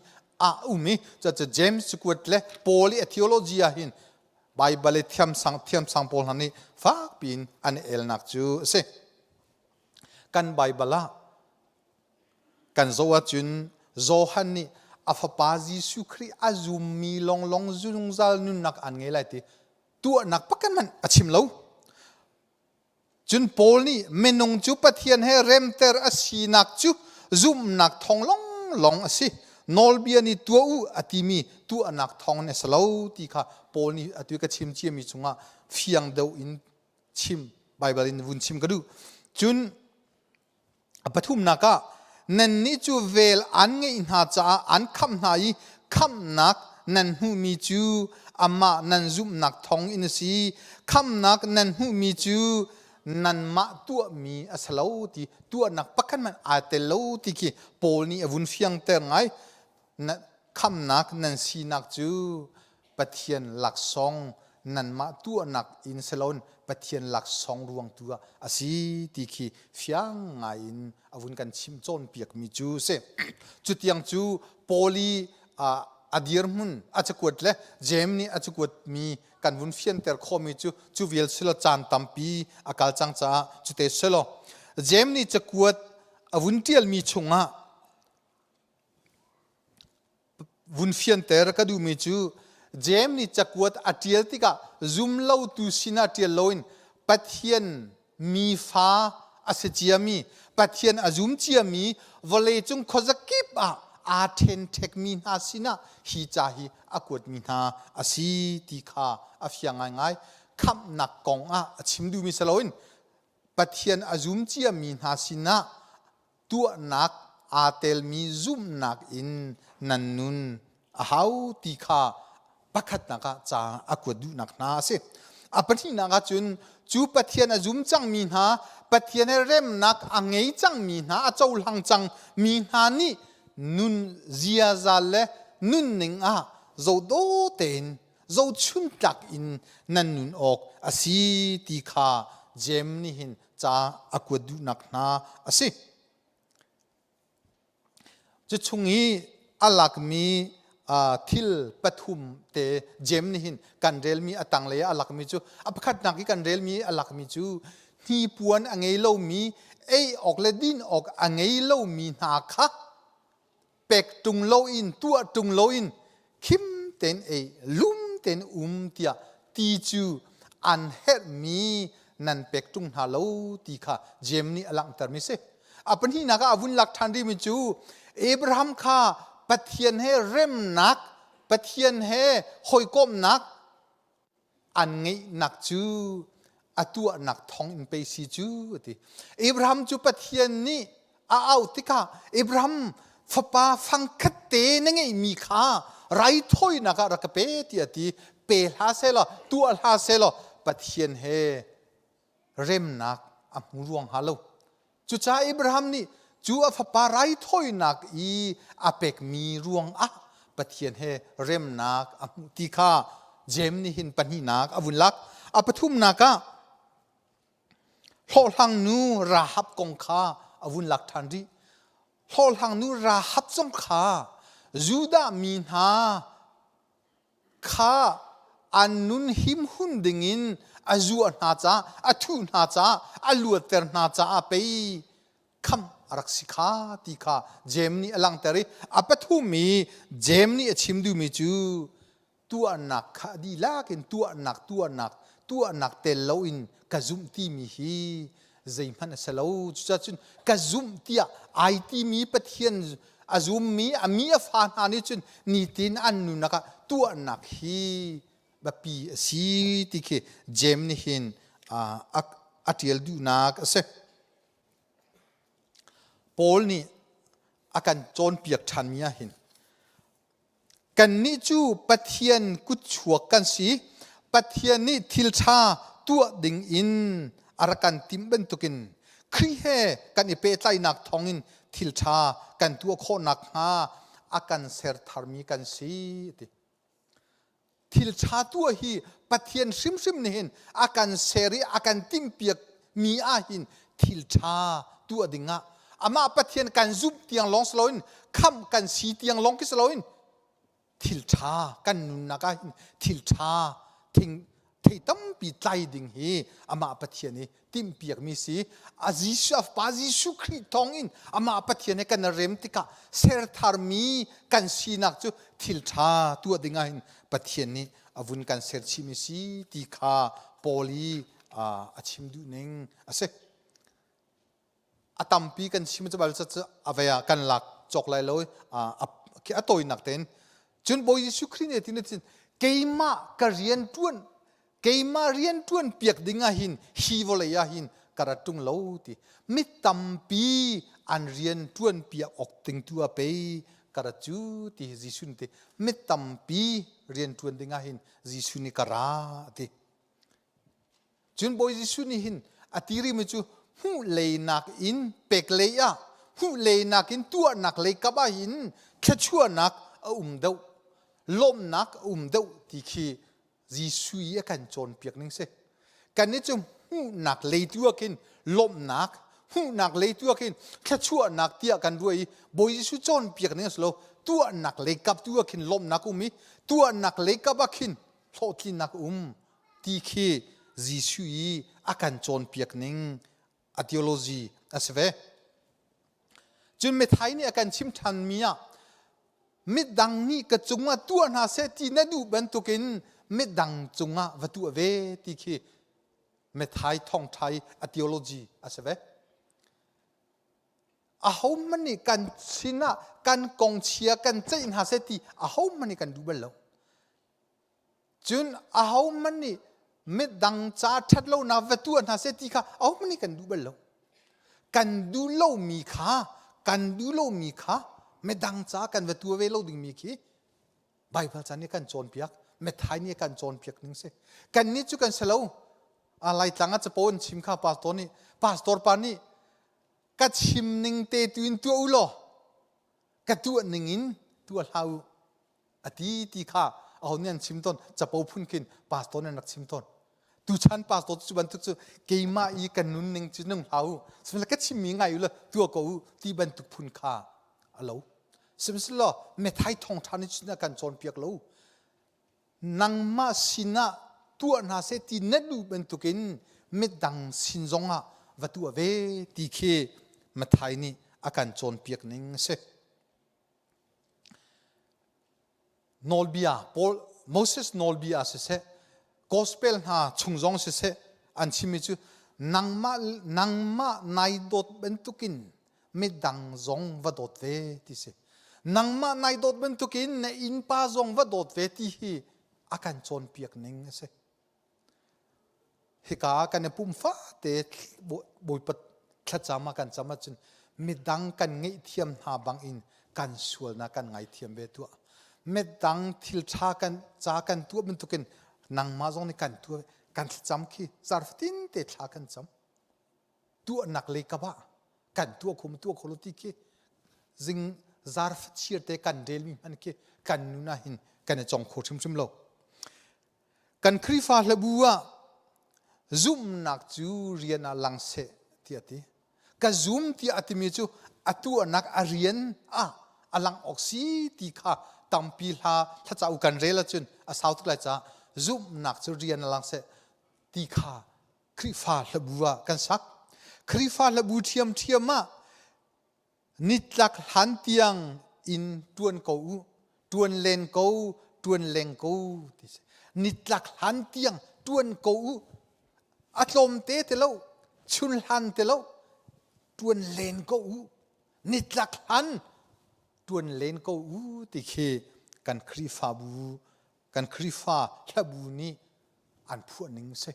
[SPEAKER 8] a um i cucu James cakuat le Paul i a theology ah hin Baibal i thiamsang thiamsang pawl hna nih fakpi in an elnak cu a si. Kan Baibal ah kan zoh ahcun Johan nih a fapa Jesuh Khrih a zummi longlong zungzal nunnak an ngei lai ti tuahnak pakhat hmanh a chim lo. Cun Paul nih minung cu Pathian he remter a sinak cu zumhnak thawng longlong a si. Nawlbia nih tuah u a timi tuahnak thawng in a si lo ti kha Paul nih atu ka chim ciami chungah fiang deuh in chim Baibal in vun chim ka duh. Cun a pathumnak ah nannih cu vel an ngeih hna caah an khamh hna i khamhnak nan hmuhmi cu amah nan zumhnak thawng in a si. Khamhnak nan hmuhmi cu nanmah tuahmi a si lo ti tuahnak pakhat hmanh aa tel lo ti khi Paul nih a vun fiangter ngai. Khamhnak nan sinak cu Pathian laksawng. nanmah tuahnak in si loin Pathian laksawng ruang tu ah a si ti khi fiang ngai in a vun kan chim cawnpiakmi cu si. Cutiang cu Paul i a dirhmun a cakuat le Jeim nih a cakuatmi kan vun fianter khawhmi cu cu vial silo caan tampi a kal cang caah cute silo Jeim nih cakuat a vun ṭialmi chungah vun fianter ka duhmi cu Jeim nih cakuat a ṭial tikah zumlotu sinah ṭial loin Pathian mi fa a si ciami Pathian a zum ciami vawleicung khuazakip ah aa ṭhenṭhekmi hna sinah hi ca hi a kuatmi hna a si ti kha a fiang ngaingai. Khamhnak kong ah a chim duhmi si loin Pathian a zum ciami hna sinah tuahnak aa telmi zumhnak in nan nun a hau ti kha pakhatnak ah ca a kuat duhnak hna a si. A pahnihnak ah cun cu Pathian a zum cangmi hna, Pathian he remnak a ngei cangmi hna, a cohlang cangmi hna nih nun ziaza le nunning ah zohdaw tein zohchuntlak in nan nun awk a si ti kha Jeim nih hin ca a kuat duhnak hna a si. Cu chung i a lakmi thil pathum te Jeim nih hin kan relmi a tanglei ah a lakmi cu a pakhatnak i kan relmi a lakmi cu hnipuan a ngei lomi ei awk le din awk a ngei lomi hna kha pek ṭung loin tuah ṭung loin khim tein ei lum tein um tiah ti cu an herhmi nan pek ṭung hna lo ti kha Jeim nih a langhtermi si. A pahnihnak ah a vun lak ṭhan rihmi cu Abraham kha Pathian he remnak, Pathian he hawikomhnak an ngeihnak cu a tuahnak thawng in pei si cu a ti. Abraham cu Pathian nih a auh tikah Abraham fapa fangkhat te na ngeihmi kha raithawinak ah rak ka pe tiah a ti. Pe hlah sehlaw, tuah hlah sehlaw Pathian he remnak a hmu ruang hnga lo. Cucaah Abraham nih cu a fapa raithawinak i a pekmi ruangah Pathian he remnak a hmuh ti kha Jeim nih hin pahnihnak a vun lak. A pathumnak ah hlawhhlang nu Rahab kong kha a vun lak ṭhan rih. Hlawhhlang nu Rahab zong kha Judah mi hna kha an nun himhun dingin a zuah hna caah a thuh hna caah a luatter hna caah pei khamh a rak si kha ti kha Jeim nih a langhter i a pathum i Jeim nih a chim duhmi cu tuahnak kha dihlak in tuahnak tuahnak tuahnak tel loin ka zumh timi hi zeihmanh a si lo cucaah cun ka zumh tiah ai timi Pathian a zummi a mi a fa hna nih cun nitin an nunnak ah tuahnak hi biapi a si ti khi Jeim nih hin a ṭial duhnak a si. Paul nih a kan cawnpiak ṭhanmi ah hin Kannih cu Pathian kutchuak kan si. Pathian nih thil ṭha tuah ding in a rak kan timh bantukin Khrih he kan i pehtlaihnak thawngin thil ṭha kan tuah khawh nakhnga a kan ser tharmi kan si a ti. Thil ṭha tuah hi Pathian hrimhrim nih hin a kan ser i a kan timhpiak mi ah hin thil ṭha tuah dingah amah Pathian kan zumh tiang lawng si loin khamh kan si tiang lawng khi si loin thil ṭha kan nunnak ah hin thil ṭha thing thei tampi tlai ding hi amah Pathian i timhpiakmi si a Jesuh a Fapa Jesuh Khrih thawngin amah Pathian he kan rem tikah sertharmi kan sinak cu thil ṭha tuah ding ah hin Pathian nih a vun kan ser chihmi si ti kha Paul i a chim duhning a si. A tampi kan chim cu bal cu a vei ah kan lak cawk lai lo a tawinak tein cun Bawi Jesuh Khrih nih tin cun keimah ka rian ṭuan keimah rian ṭuan piak ding ah hin hi vawlei ah hin ka ra ṭung lo ti mi tampi an rian ṭuan piak awk ting tu ah pei ka ra cu ti Jesuh nih ti mi tampi rian ṭuan ding ah hin Jesuh nih ka ra ti Cun Bawi Jesuh nih hin a ti rimi cu hmuh leinak in pek lei ah hmuh leinak in tuahnak lei kap ah hin thluachuahnak a um deuh lawmhnak a um deuh ti khi Jesuh i a kan cawnpiak ning si. Kannih cu hmuhnak lei tu ah khin lawmhnak, hmuhnak lei tu ah khin thluachuahnak tiah kan ruah i Bawi Jesuh cawnpiak ning a si lo. Tuahnak lei kap tu ah khin lawmhnak um i tuahnak lei kap ah khin hlawhtlinnak um ti khi Jesuh i a kan cawnpiak ning a theology a si ve. Cun Matthai nih a kan chim ṭhanmi ah midang nih ka cungah tuah hna seh ti na duh bantukin midang cungah va tuah ve ti khi Matthai thawngṭha i a theology a si ve. Ahohmanh nih kan sinah kan kong chia kan ceih hna seh ti ahohmanh nih kan duh bal lo. Cun ahohmanh nih midang ca ṭhat lonak va tuah hna seh ti kha ahohmanh nih kan duh bal lo. Kan duh lomi kha kan duh lomi kha midang ca kan va tuah ve lo dingmi khi Baibal ca nih kan cawnpiak, Matthai nih kan cawnpiak ning si. Kannih cu kan si lo. A Laitlang ah capo an chim kha pastor nih pastor pa nih ka chim ning te tu in tuah u law ka tuah ning in tuah hlah u. A ti ti kha aho nih an chim tawn capo phun khin pastor nih an rak chim tawn tuchan pastor cu bantuk cu keimah i kan nunning cu nung hlah u sihmanhsehlaw ka chimmi ngai u law tuah ko u ti bantuk phun kha a lo sihmanhsehlaw methai thawngṭha nih cun a kan cawnpiak lo nangmah sinah tuah hna seh ti na duh bantukin midang sin zongah va tuah ve ti khi Mathai nih a kan cawnpiak ning a si. Nawlbia Paul Moses nawlbia siseh gospel hna chung zong siseh an chimmi cu nangmah nangmah nai dawt bantukin midang zong va dawt ve ti si nangmah nai dawt bantukin na innpa zong va dawt ve ti hi a kan cawnpiak ning a si Hika ah kan i pum fate Bawipa thlacam ah kan cam ahcun midang kan ngaihthiam hna bangin kan sualnak kan ngaithiam ve tuah. Midang thil ṭha kan ca kan tuah bantukin nangmah zong nih kan tuah kan thlacam khi zarfatin te thla kan cam. Tuahnak lei kap ah kan tuah kho tuah kho lo ti khi zing zarfachir te kan relmi hman khi kan nun ah hin kan i cong kho hrimhrim lo. Kan Khrihfa hlabu ah zumhnak cu rian ah lang seh tiah a ti. Ka zum tiah a timi cu a tuahnak a rian ah a lang awk si ti kha tampi hla thlaca u kan rel ahcun a sau tuk lai caah zumhnak cu rian ah lang seh ti kha Khrihfa hlabu ah kan sak. Khrihfa hlabu ṭhiamṭhiam ah Nitlak hlan tiang in ṭuan ko u, ṭuan len ko, ṭuan leng ko ti si. Nitlak hlan tiang ṭuan ko u. A tlawmte te lo, chun hlan te lo, ṭuan len ko u. Nitlak hlan ṭuan len ko u ti khi kan Khrihfabu, kan Khrihfa hlabu nih an phuah ning si.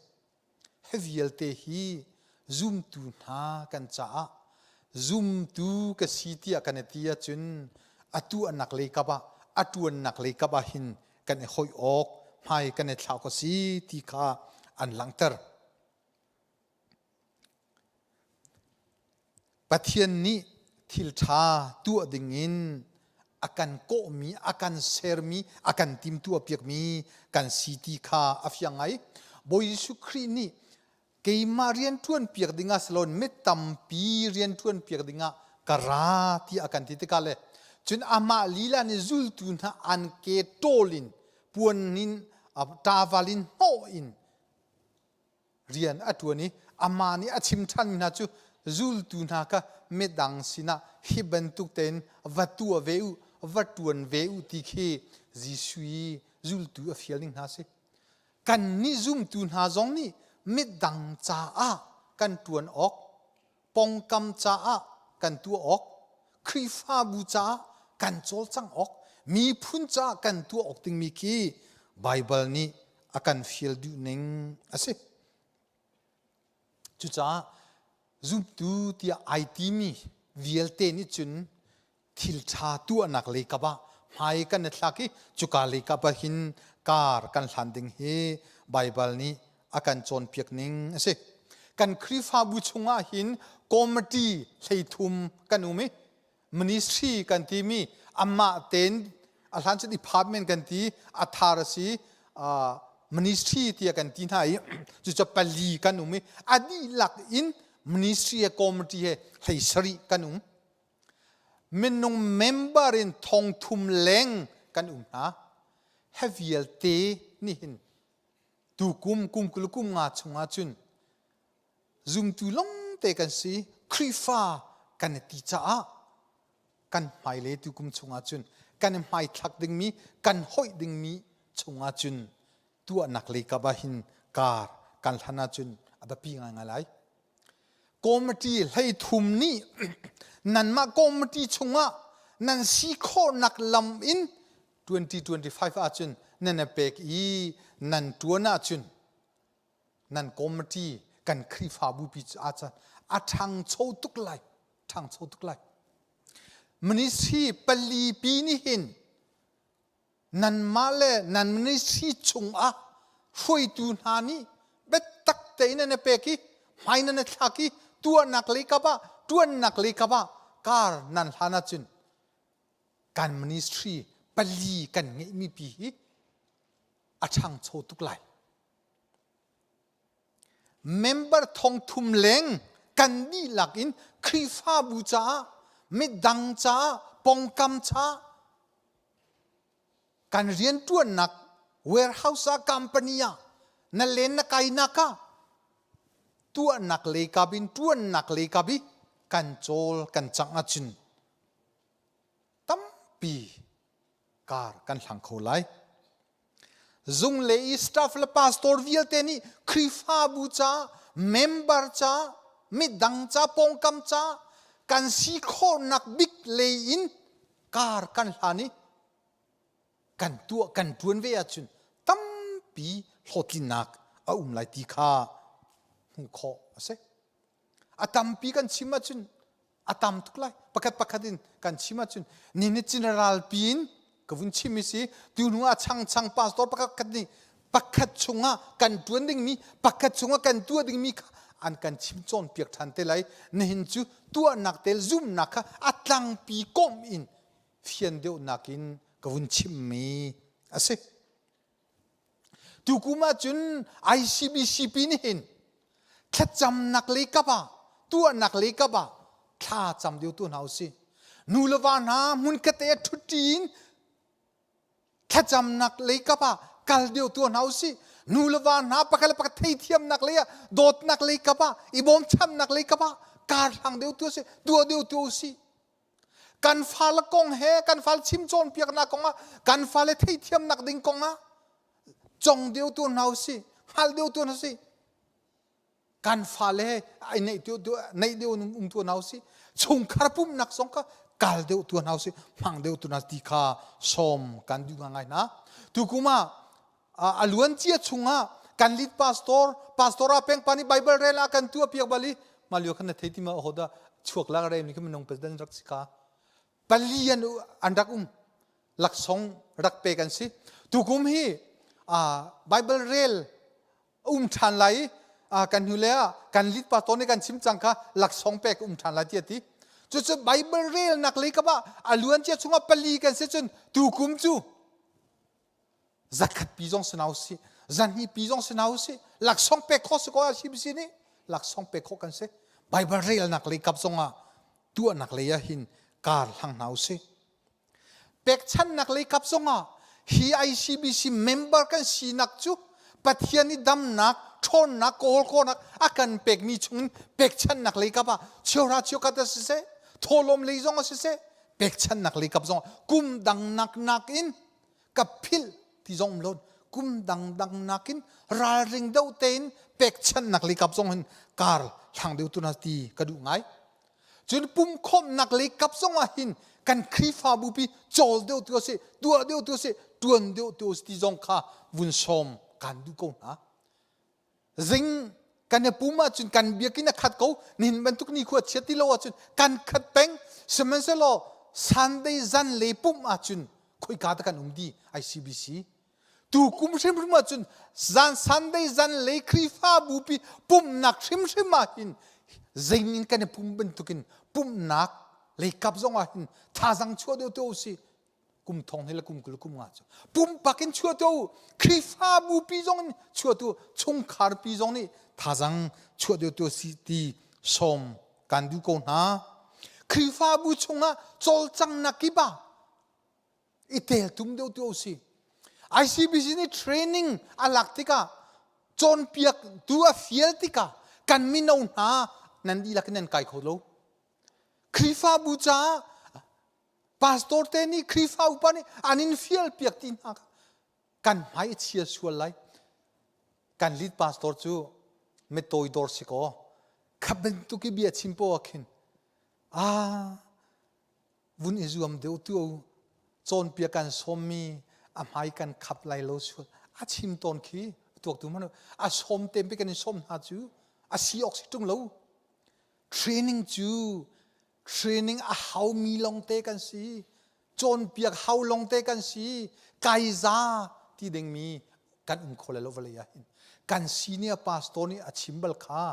[SPEAKER 8] Hi vialte hi zumtu hna kan caah zumtu ka si tiah kan i ti ahcun a tuahnak lei kap ah a ṭuannak lei kap ah hin kan i hoih awk hmai kan i thlak a si ti kha an langhter. Pathian nih thil ṭha tuah dingin a kan kawhmi, a kan sermi, a kan timtuahpiakmi kan si ti kha a fiang ngai. Bawi Jesuh Khrih nih keimah rian ṭuanpiak dingah si loin mi tampi rian ṭuanpiak dingah ka ra tiah a kan ti tikah le cun amah lila nih zultu hna an ke ṭawl in puan in ṭaval in hnawh in rian a ṭuan i amah nih a chim ṭhanmi hna cu zultu hna kha midang sinah hi bantuk tein va tuah ve u, va ṭuan ve u ti khi Jesuh i zultu a fial ning hna a si. Kannih zumtu hna zong nih midang caah kan ṭuan awk, pongkam caah kan tuah awk, Khrihfabu caah kan cawlcangh awk, miphun caah kan tuah awk dingmi khi Baibal nih a kan fial duh ning a si. Cucaah zumtu tiah ai timi vialte nih cun thil ṭha tuahnak lei kap ah hmai kan i thlak i cuka lei kap ah hin kar kan hlan ding hi Baibal nih a kan cawnpiak ning a si. Kan Khrihfabu chungah hin committee 13 kan um i ministry kan timi amah tein a hlan cu department kan ti a thar a si. ministry tiah kan ti hna i cucu pali kan um i a dihlak in ministry he committee he hlei sarih kan um. Minung member in thongthum leng kan um hna. He vialte nih hin tukum kum 20 kum nga chungah cun zumtu longte kan si Khrihfa kan i ti caah kan hmailei tukum chungah cun kan i hmaithlak dingmi kan hoih dingmi chungah cun tuahnak lei kap ah hin kar kan hlan ahcun a biapi ngaingai lai. Committee 13 nih nanmah committee chungah nan si khawhnak lam in 2025 ahcun nan i pek i nan tuan ahcun nan committee kan Khrihfabu pi ahcun a ṭhangcho tuk lai ṭhangcho tuk lai ministry pali pi nih hin nanmah le nan ministry chungah hruaitu hna nih biatak tein nan i pek i hmai nan i thlak i tuahnak lei kap ah ṭuannak lei kap ah kar nan hlan ahcun kan ministry pali kan ngeihmi pi hi a ṭhangcho tuk lai. Member 3,000 leng kan dihlak in Khrihfabu caah, midang caah, pongkam caah kan rianṭuannak warehouse ah company ah na len na kainak ah tuahnak lei kap in ṭuannak lei kap i kan cawl kan cangh ahcun tampi kar kan hlang kho lai. Zung le i staff le pastor vialte nih Khrihfabu ca, member ca, midang ca, pawngkam ca kan si khawhnak bik lei in kar kan hlan i kan tuah kan tuan ve ahcun tampi hlawhtlinnak a um lai ti kha hmuh khawh a si. A tampi kan chim ahcun a tam tuk lai pakhat pakhat in kan chim ahcun nihin general pi in ka vun chim i si tu hnu ah changchang pastor pakhat khat nih pakhat chungah kan tuan dingmi pakhat chungah kan tuah dingmi kha an kan chim cawn piak than te lai nihin cu tuahnak tel zumnak kha a tlangpi komh in fian deuhnak in ka vun chimmi a si Tukum ahcun ICBCP nih hin thlacamnak lei kap ah tuahnak lei kap ah thla cam deuh tu hna usih. Nu le va hna hmunkhat te ṭhuṭi in thlacamnak lei kap ah kal deuh tu hna usih. Nu le va hna pakhat le pakhat theithiamnak lei ah dawtnak lei kap ah i bawmchannak lei kap ah kar hlang deuh tu usih, tuah deuh tu usih. Kan fale kong he kan fale chim cawnpiaknak kong ah kan fale theithiamnak ding kong ah cong deuh tu hna usih hngal deuh tu hna usih kan fale he ai neih deuh neih deuh um tu hna usih chungkhar pumnak zong kha kal deuh tu hna usih hmang deuh tu hna ti kha sawm kan duh ngai hna tukum ah a luan cia chungah kan lead pastor pastor a peng pa nih bible rel a kan tuah piak bali ma lio khan na thei ti ma hoda chuak la re mi kha minung president rak si ka pali an an rak um laksong rak pe kan si tukum hi bible rel um ṭhan lai i kan hnu le ah kan lead pastor nih kan chim cang kha laksawng pek um ṭhan lai ti a ti cucu bible relnak lei kap ah a luan cia chungah pali kan si cun tukum cu zakhat pi zong si hna usih zahnih pi zong si hna usih laksawng pek khawh si ko ah CBC nih laksawng pek khawh kan si Bible relnak lei kap zongah tuahnak lei ah hin kar hlang hna usih pekchannak lei kap zongah hi ICBC member kan sinak cu Pathian i damnak ṭhawnnak kawl khawhnak a kan pekmi chungin pekchannak lei kap ah cheuhra cheukhat ah siseh thawhlawm lei zong ah siseh pekchannak lei kap zong kum dang nak nakin ka philh ti zong um lo kum dang dang nakin ralring deuh tein pekchannak lei kap zong hin kar hlang deuh tu na ti ka duh ngai cun pumkhawmnak lei kap zong ah hin kan Khrihfabu pi cawl deuh tu si tuah deuh tu si tuan deuh tu ti zong kha vun sawm kan duh ko hna Zing kan i pum ahcun kan biakinn a khat ko nihin bantuk ni khua chiat ti lo ahcun kan khat peng sihmanhsehlaw Sunday zan le pumh ahcun khoika ta kan um di ICBC tu kum hrimhrim ahcun zan Sunday zan le Khrihfabu pi pumhnak hrimhrim ah hin zing in kan i pum bantukin pumhnak leikap zong ah hin thazang chuah deuh tu si. Kum thong hi le kum 20 kum nga cu pumpak in chuah tu Khrihfabu pi zong in chuah tu chungkhar pi zong nih thazang chuah deuh tu si ti sawm kan duh ko hna. Khrihfabu chungah cawlcangnak kip ah i teltum deuh tu si. ICBC nih training a lak tikah cawnpiak tu a fial tikah kan mino hna nan dihlak in nan kai kho lo. Khrihfabu caah pastor te nih Khrihfa upa nih an in fial piak ti hna kan hmai a chia sual lai. Kan lead pastor cu mitawidor si kaw kha bantuk i bia chim poah khin ah vun i zuam deuh tu cawnpiak kan sawmmi a hmai kan khap lai lo sual a chim tawn khi tuaktu hmanh a sawm tem pe kan in sawm hna cu a si awk si ṭung lo. Training cu training a haumi longte kan si cawnpiak hau longte kan si kaiza ti dingmi kan um kho lai lo vawlei ah hin. Kan senior pastor nih a chim bal kha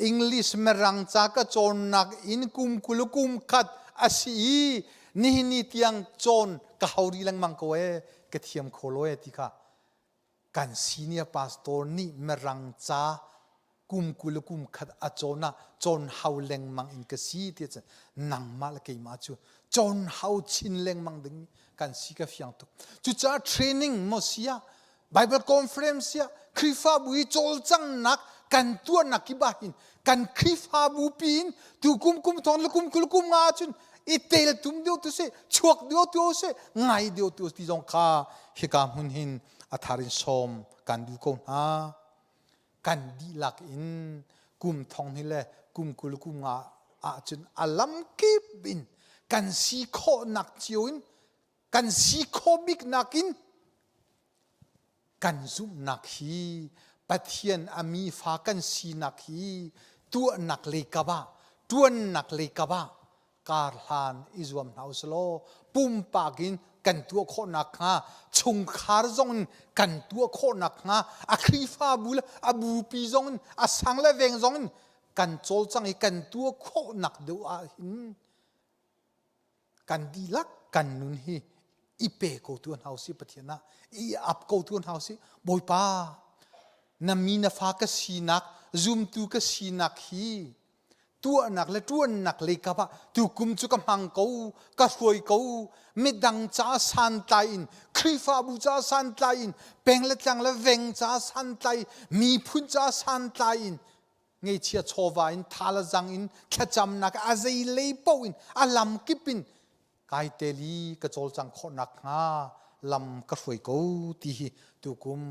[SPEAKER 8] English mirang ca ka cawnnak in kum 20 kum khat a si i nihin ni tiang cawn ka hau rih lengmang ko ee ka thiam kho lo ee ti kha kan senior pastor nih mirang ca kum 20 kum khat a cawn ah cawn hau lengmang in ka si ti cun nangmah le keimah cu cawn hau chin lengmang ding kan si ka fiang tuk. Cucaah training maw si ah Bible conference ah Khrihfabu i cawlcanghnak kan tuahnak kip ah hin kan Khrihfabu pi in tu kum kum thong le kum 20 kum nga cun i tel tum deuh tu si chuak deuh tu si ngai deuh tu ti zong kha hika hmun hin a thar in sawm kan duh ko hna. Kan dihlak in kum thong hi le kum 20 kum nga ahcun a lam kip in kan si khawhnak cio in kan si khawh bik nakin kan zumhnak hi Pathian a mi fa kan sinak hi tuahnak lei kap ah ṭuannak lei kap ah kar hlan i zuam hna usih law pumpak in kan tuah khawh nakhnga chungkhar zong in kan tuah khawh nakhnga a Khrihfabu le a bupi zong in a sang le veng zong in kan cawlcang i kan tuah khawhnak deuh ah hin kan dihlak kan nun hi i pe ko tu hna usih Pathian ah i ap ko tu hna usih Bawipa na mi na fa ka sinak zumtu ka sinak hi tuahnak le ṭuannak lei kap ah tukum cu ka hmang ko ka hruai ko midang ca santlai in Khrihfabu ca santlai in peng le tlang le veng ca santlai miphun ca santlai in ngeichia chawva in thala zang in thlacamnak a zei lei paoh in a lam kip in kai tel i ka cawlcang khawh nakhnga lam ka hruai ko ti hi tukum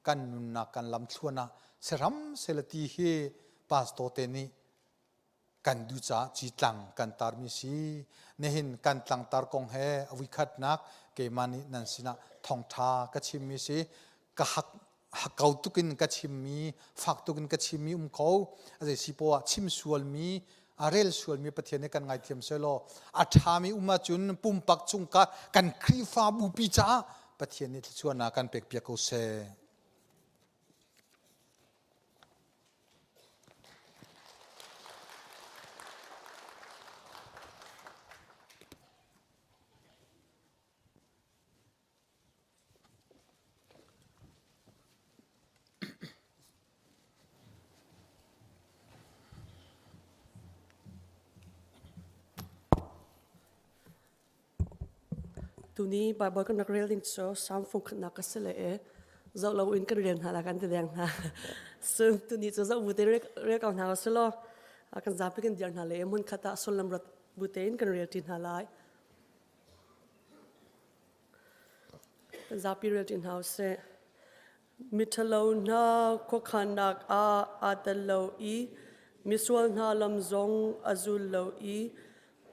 [SPEAKER 8] kan nunnak kan lam thluan ah sehram sela ti hi pastor te nih kan du caah ci tlang kan tarmi si. Nihin kan tlangtar kong he a vuikhatnak keimah nih nan sinah thawngtha ka chimmi si. Ka hak hakkau tukin ka chimmi fak tukin ka chimmi um kho a zei si poah chim sualmi a rel sualmi Pathian nih kan ngaithiam selaw a ṭhami um ahcun pumpak chungka kan Khrihfabu pi caah Pathian nih thluachuahnak kan pek piak ko seh.
[SPEAKER 9] Tuni Bible kan rak rel ding cu Psalm fung khatnak ka si le e zoh lo in kan rel hna la kan ti deng hna. So tuni cu zoh bu te rel ko hna si law kan zapi kan dir hna le hmun khat ah sullam rat bu tein kan rel ṭi hna lai. Kan zapi rel ṭi hna usih. Miṭhalo hna khuakhannak ah aa tel lo i misual hna lam zong a zul lo i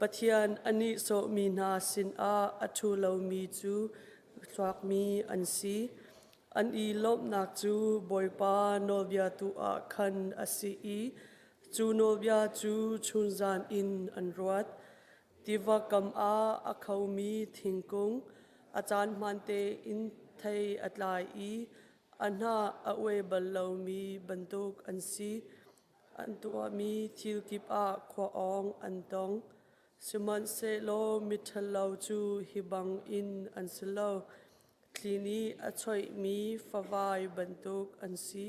[SPEAKER 9] Pathian a nihsawhmi hna sinah a ṭhu lomi cu thluakmi an si. An i lawmhnak cu Bawipa nawlbia tu ah khan a si i cu nawlbia cu chunzan in an ruat. Tiva kam ah a khomi thingkung a caan hmaan tein thei a tlai i a hnah a uai bal lomi bantuk an si. An tuahmi thil kip ah khua awng an tong. Sihmanhsehlaw miṭhalo cu hi bangin an si lo. Thli nih a choihmi favai bantuk an si.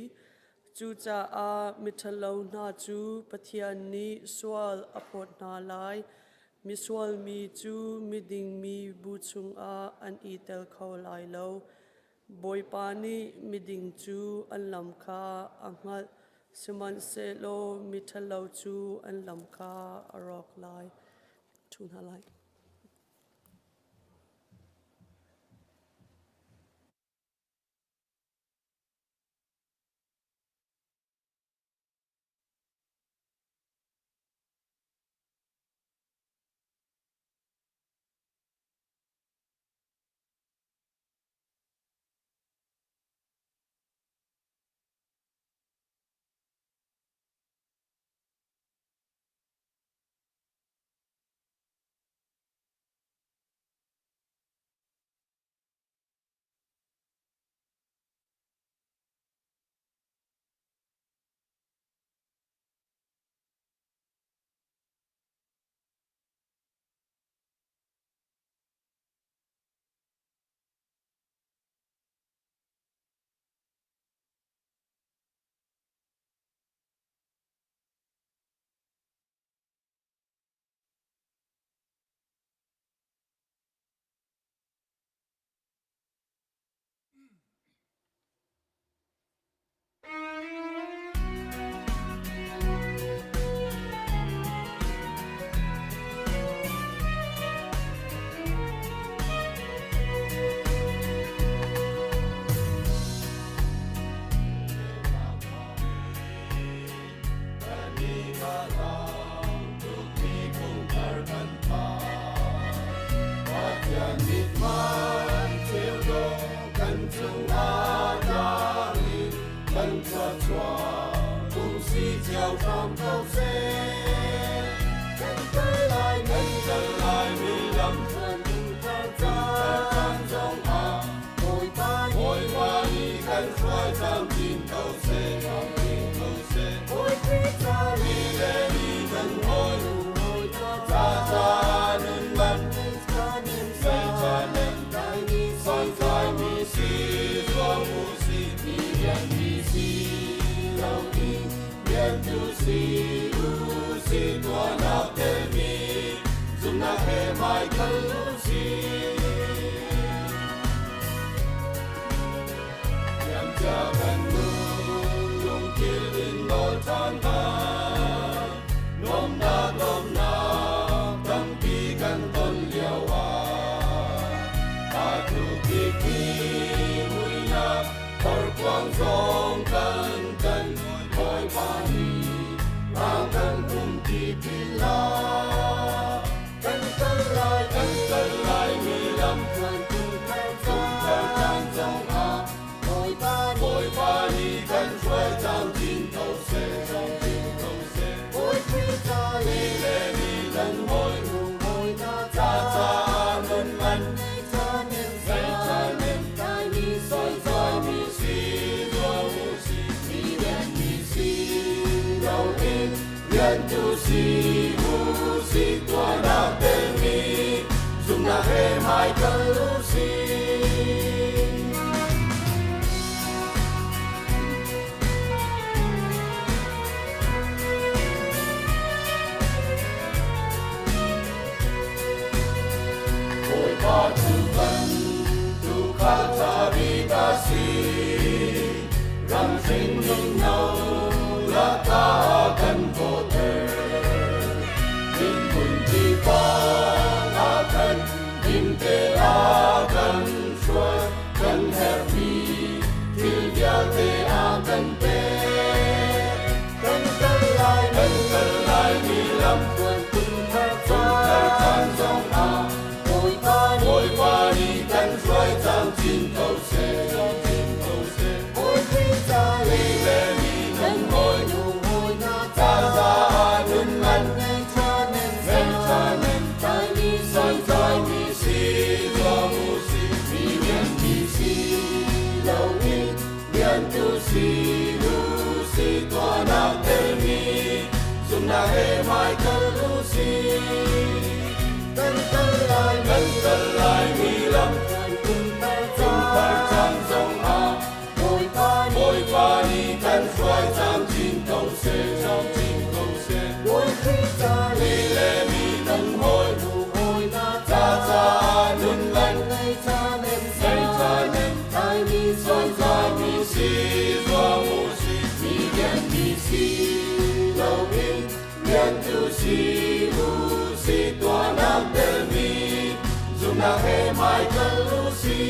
[SPEAKER 9] Cucaah miṭhalo hna cu Pathian nih sual a phawt hna lai. Misual mi cu miding mi bu chungah an i tel kho lai lo. Bawipa nih miding cu an lam kha a hngalh, sihmanhsehlaw miṭhalo cu an lam kha a rawk lai. Ṭhu hna lai.
[SPEAKER 3] Kan kal lai kan kal lai mi lam kum thar caan zong ah Bawipa Bawipa nih kan hruai camcin ko seh camcin ko seh Bawi Khrih ca le le mi dang hawi nu hawi na ca caah nun lan ngei cha nem ngei cha nem tlai mi son tlai mi si zuam u si mi lian mi si lo in rian tu si u si tuahnak telmi zumhnak he hmaikal u si.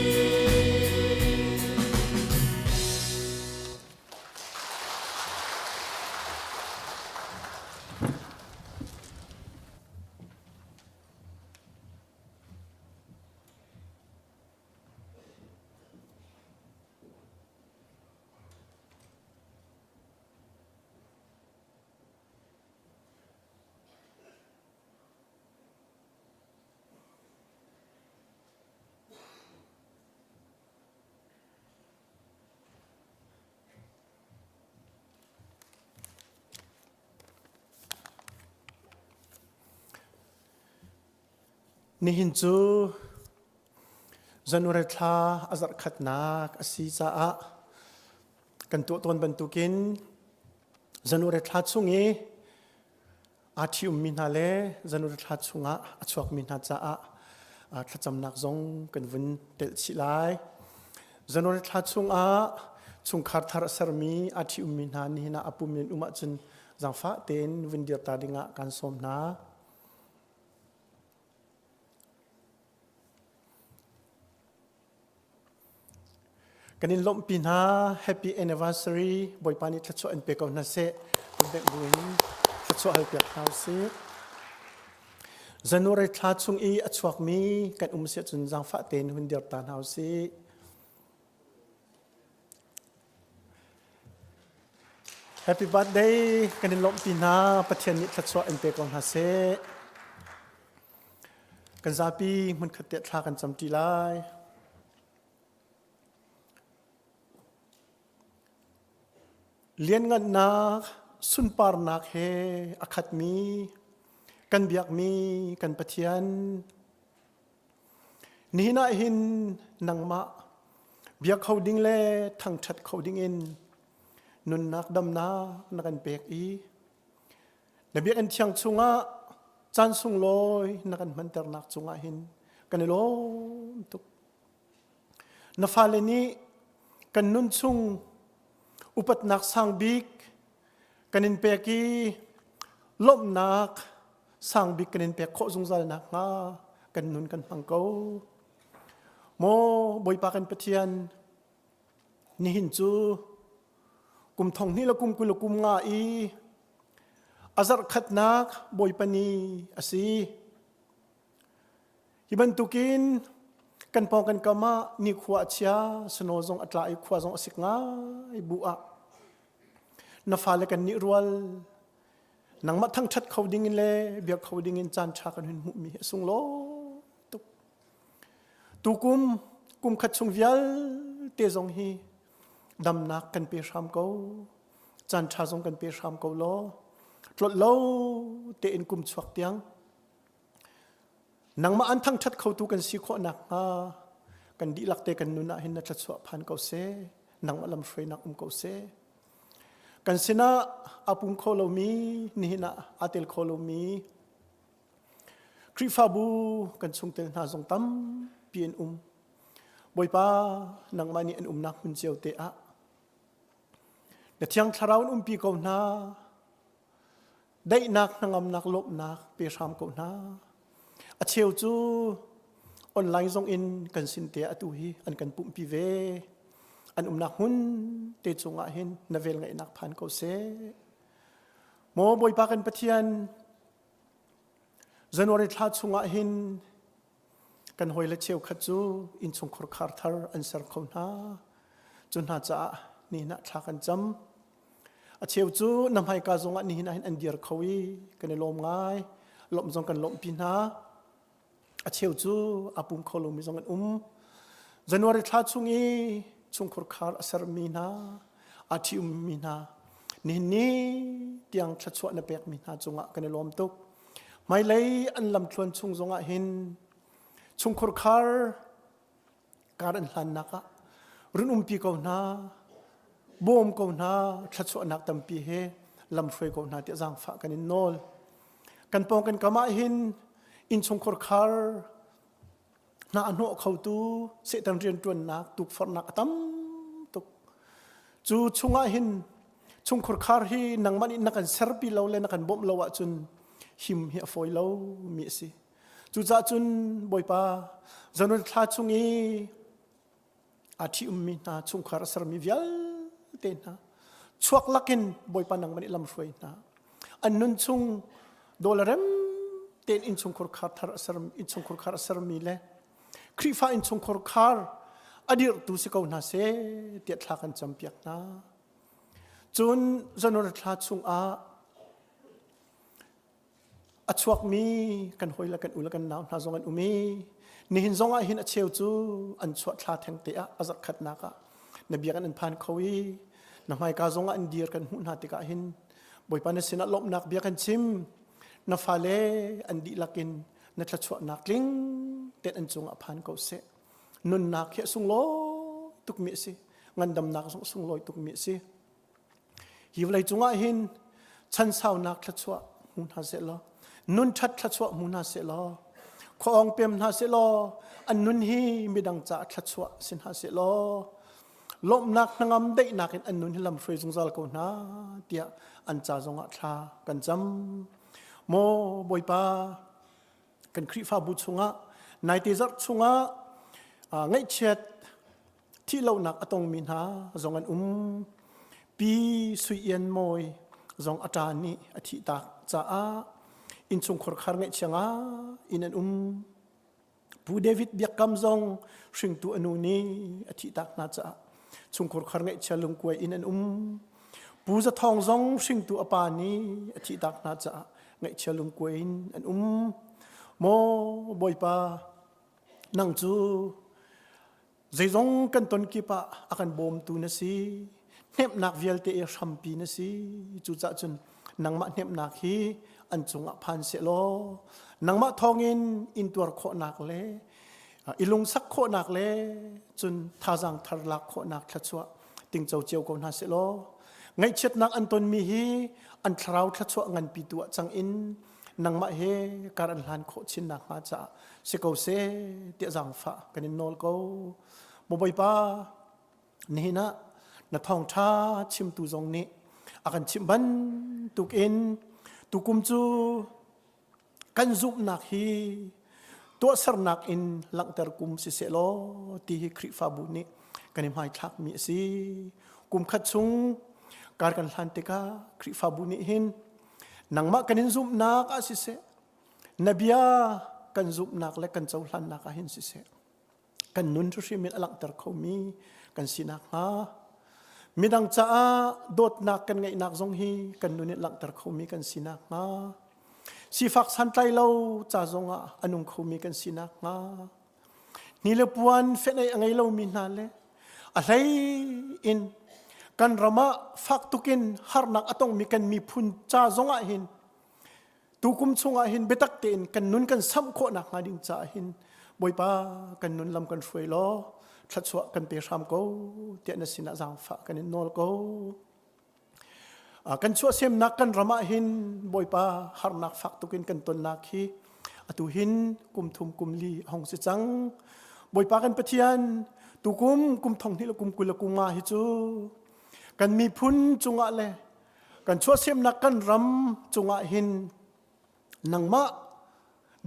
[SPEAKER 10] Nihin cu January thla a zarh khatnak a si caah kan tuah tawn bantukin January thla chung i aa ṭhi-ummi hna le January thla chungah a chuakmi hna caah thlacamnak zong kan vun telh chih lai. January thla chungah chungkhar thar a sermi aa ṭhi-ummi hna nihin ah a pum in um ahcun zaangfah tein vun dir ta dingah kan sawm hna. Kan in lawmhpi hna. Happy anniversary. Bawipa nih thluachuah in pe ko hna seh. Bengh buin thluachuah hal piak hna usih. January thla chung i a chuakmi kan um si ahcun zaangfah tein hun dir ta hna usih. Happy birthday kan in lawmhpi hna. Pathian nih thluachuah in pe ko hna seh. Kan zapi hmunkhat te thla kan camṭi lai. Lianngannak, sunparnak he a khatmi, kan biakmi kan Pathian, nihin ah hin nangmah bia kho ding le thangṭhat kho ding in nunnak damnak na kan pek i na biakinn thiang chungah caan sunglawi na kan hmanternak cungah hin kan i lawm tuk. Na fale nih kan nun chung upatnak sang bik kan in pek i lawmhnak sang bik kan in pek khawh zungzal nakhnga kan nun kan hmang ko. Maw Bawipa kan Pathian, nihin cu kum thong hnih le kum 20 le kum nga i a zarh khatnak Bawipa ni a si. Hi bantukin kan pawng kan kam ah nikhua a chia, snow zong a tla i khua zong a sik ngai bu ah na fale kan nih rual nangmah thangṭhat kho ding in le biak kho ding in caan ṭha kan hun hmuhmi hi a sunglawi tuk. Tukum kum khat chung vialte zong hi damnak kan pe hram ko. Caan ṭha zong kan pe hram ko law tlolh lo tein kum chuak tiang Nangmah an thangṭhat khotu kan si khawh nakhnga kan dihlak te kan nun ah hin na thluachuah phan ko seh. Nangmah lamhruainak um ko seh. Kan sinah aa pum kho lomi, nihin ah aa tel kho lomi Khrihfabu kan chungtel hna zong tampi an um. Bawipa, nangmah nih an umnak hmun cio te ah na Thiang Thlarau in umpi ko hna. Daihnak hnangamnak lawmhnak pe hram ko hna. A cheu cu online zong in kan sin te atu hi an kan pumhpi ve. An umnak hmun te cungah hin na vel ngaihnak phan ko seh. Maw Bawipa kan Pathian, January thla chungah hin kan hawile cheukhat cu innchungkhar khar thar an ser kho hna. Cu hna caah nihin ah thla kan cam. A cheu cu na hmaika zongah nihin ah hin an dir kho i kan i lawm ngai. Lawmh zong kan lawmhpi hna. A cheu cu a pum kho lomi zong an um. January thla chung i chungkhur khar a sermi hna, aa ṭhi-ummi hna, nihin ni tiang thluachuah na pekmi hna cungah kan i lawm tuk. Hmailei an lamthluan chung zongah hin chungkhur khar kar an hlannak ah run umpi ko hna, bawm ko hna, thluachuahnak tampi he lamhruai ko hna tiah zaangfah kan in nawl. Kan pawng kan kam ah hin innchungkhur khar hna a hnawh khotu Satan rianṭuannak tukforhnak a tam tuk. Cu chungah hin chungkhur khar hi nangmah nih na kan serpi lo le na kan bawmh lo ahcun him hi a fawi lo mi a si. Cucaah cun Bawipa January thla chung i aa ṭhi-ummi hna chungkhar a sermi vialte hna chuak lakin Bawipa nangmah nih lamhruai hna. An nun chung dawlarem tein innchungkhur khar thar a ser innchungkhur khar a sermi le Khrihfa innchungkhur khar a dirhtu si ko hna seh tiah thla kan campiak hna. Cun January thla chungah a chuakmi kan hawi le kan u le kan nau hna zong an um i nihin zong ah hin a cheu cu an chuah thla theng te ah a zarhkhatnak ah na biakinn an phan kho i na hmaika zong ah an dir kan hmuh hna tikah hin Bawipa na sinah lawmhnak bia kan chim na fale an dihlak in na thluachuahnak tling tein an cungah phan ko seh nunnak hi a sunglawi tukmi a si ngandamnak zong a sunglawi tukmi a si Hi vawlei cungah hin chansaunak thluachuah hmu hna seh law, nun ṭhat thluachuah hmu hna seh law, khuaawng pem hna seh law, an nun hi midang caah thluachuah si hna seh law, lawmhnak hnangam daihnak in an nun hi lamhruai zungzal ko hna tiah an ca zongah thla kan cam. Maw Bawipa, kan Khrihfabu chungah naite zarh chungah ngaihchiat thihlohnak a tongmi hna zong an um. Pi Sui Ian Mawi zong a ṭa nih a thihtak caah innchungkhur khar ngaihchia ngai in an um. Pu David Biakam zong hringtu a nu nih a thihtak hna caah chungkhur khar ngaihchia lungkuai in an um. Pu Za Thawng zong hringtu a pa nih a thihtak hna caah ngaihchia lungkuai in an um. Maw Bawipa, nang cu Zeizong kan ton kip ah a kan bawmtu na si. Hnemhnak vialte i hrampi na si. Cucaah cun nangmah hnemhnak hi an cungah phan sehlaw nangmah thawngin intuar khawhnak le i lungsak khawhnak le cun thazaang thar lak khawhnak thluachuah tingco cio ko hna sehlaw ngaihchiatnak an tonmi hi an thlarau thluachuah nganpi tu ah cang in nangmah he kar an hlan khawh chin nakhnga caah si ko seh tiah zaangfah kan in nawl ko. Maw Bawipa, nihin ah na thawngṭha chimtu zong nih a kan chimh bantukin tukum cu kan zumhnak hi tuahsernak in langhter kum si seh law ti hi Khrihfabu nih kan i hmaithlakmi a si. Kum khat chung kar kan hlan tikah Khrihfabu nih hin nangmah kan in zumhnak ah siseh na bia kan zumhnak le kan cohlannak ah hin siseh kan nun hrimhrim in a langhter khomi kan si nakhnga midang caah dawtnak kan ngeihnak zong hi kan nun in langhter khomi kan si nakhnga sifak santlai lo ca zongah a nung khomi kan si nakhnga Ni le puan fenh a ngei lomi hna le a hlei in kan ram ah fak tukin harnak a tongmi kan miphun ca zongah hin tukum chungah hin biatak tein kan nun kan samh khawh nakhnga ding caah hin Bawipa kan nun lam kan hruai law thluachuah kan pe hram ko tiah na sinah zaangfah kan in nawl ko. Kan chuahsemnak kan ram ah hin Bawipa harnak fak tuk in kan tonnak hi atu hin kum thum kum li a hung si cang. Bawipa kan Pathian tukum kum thong hnih le kum 20 le kum nga hi cu kan miphun cungah le kan chuahsemnak kan ram cungah hin nangmah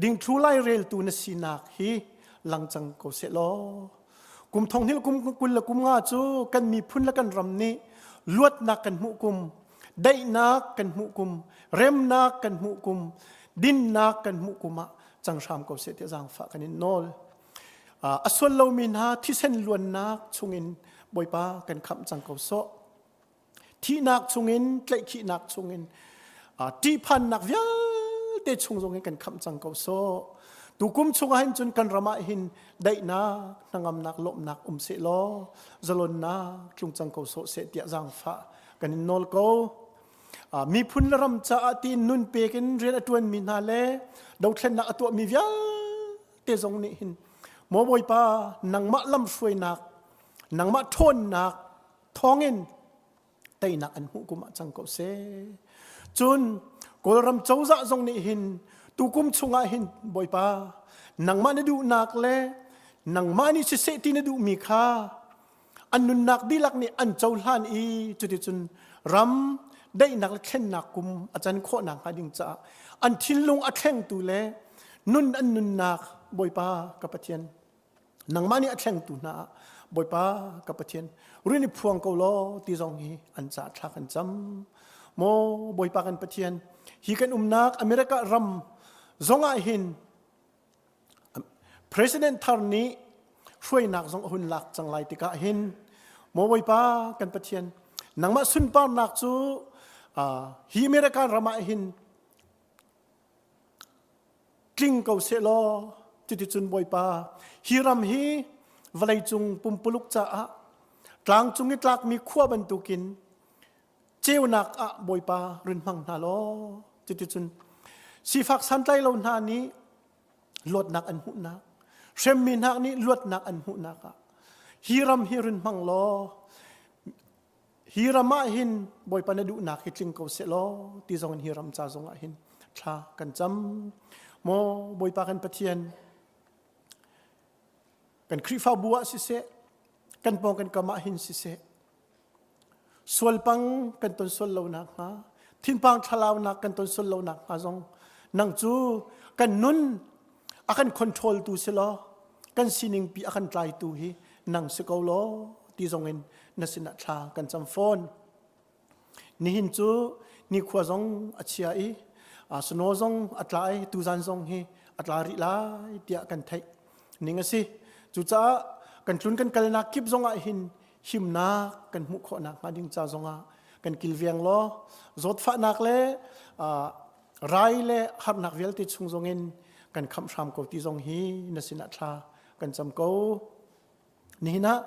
[SPEAKER 10] dingthlu laireltu na sinak hi lang cang ko seh law kum thong hnih kum 20 le kum nga cu kan miphun le kan ram nih luatnak kan hmuh kum daihnak kan hmuh kum remnak kan hmuh kum dinnak kan hmuh kum ah cang hram ko seh tiah zaangfah kan in nawl a sual lomi hna thisen luannak chungin Bawipa kan khamh cang ko sawh Thihnak chungin, tlaihkhihnak chungin, ṭihphannak vialte chung zong in kan khamh cang ko sawh. Tukum chungah hin cun kan ram ah hin daihnak, hnangamnak, lawmhnak um seh law, zalonnak tlung cang ko sawh seh tiah zaangfah kan in nawl ko. Miphun le ram caah tiin nun pek in rian a ṭuanmi hna le dothlennak a tuahmi vialte zong nih hin maw Bawipa nangmah lamhruainak nangmah ṭhawnnak thawngin teinak an hmuh kum ah cang ko seh. Cun Kawlram cozah zong nih hin tukum chungah hin Bawipa nangmah na duhnak le nangmah nih siseh ti na duhmi kha an nunnak dihlak nih an cohlan i cuticun ram daihnak le thlennak kum a can khawh nakhnga ding caah an thinlung a thlengtu le nun an nunnak Bawipa ka Pathian nangmah nih a thlengtu hna ah Bawipa ka Pathian rin i phuang ko law ti zong hi an ca thla kan cam maw Bawipa kan Pathian hi kan umnak America ram zongah hin President thar nih hruainak zong a hun lak cang lai tikah hin maw Bawipa kan Pathian nangmah sunparnak cu hi America ram ah hin tling ko seh law cuticun Bawipa hi ram hi vawleicung pumpuluk caah tlangcung i tlakmi khua bantukin ceunak ah Bawipa run hmang hna law cuticun sifak santlai lo hna nih luatnak an hmuhnak hremmi hna nih luatnak an hmuhnak ah hi ram hi run hmang law hi ram ah hin Bawipa na duhnak hi tling ko seh law ti zong in hi ram ca zong ah hin thla kan cam maw Bawipa kan Pathian kan Khrihfabu ah siseh kan pawng kan kam ah hin siseh Sualpang kan ton sual lo nakhnga, thinpang thlalaunak kan ton sual lo nakhnga zong nang cu kan nun a kan control tu si law kan sining pi a kan tlaitu hi nang si ko law ti zong in na sinah thla kan cam fawn. Nihin cu nikhua zong a chia i snow zong a tla i tuzan zong hi a tla rih lai tiah kan theih ning a si. Cucaah kan tlun kan kalnak kip zong ah hin himnak kan hmuh khawh nakhnga ding ca zongah kan kilveng law zawtfahnak le rai le harnak vialte chung zongin kan khamh hram ko ti zong hi na sinah thla kan cam ko. Nihin ah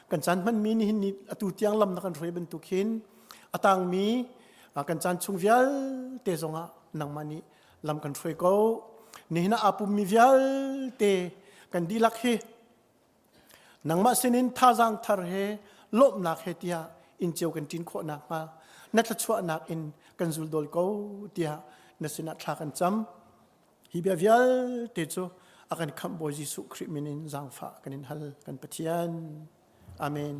[SPEAKER 10] kan caan hmanmi nihin ni atu tiang lam na kan hruai bantuk hin a tangmi kan caan chung vialte zongah nangmah nih lam kan hruai ko. Nihin ah aa pummi vialte kan dihlak hi Nangmah sinin thazaang thar he lawmhnak he tiah inn cio kan ṭin khawh nakhnga na thluachuahnak in kan zuldawl ko tiah na sinah thla kan cam. Hi bia vialte cu a kan khamh Bawi Jesuh Khrih min in zaangfah kan in hal kan Pathian. Amen.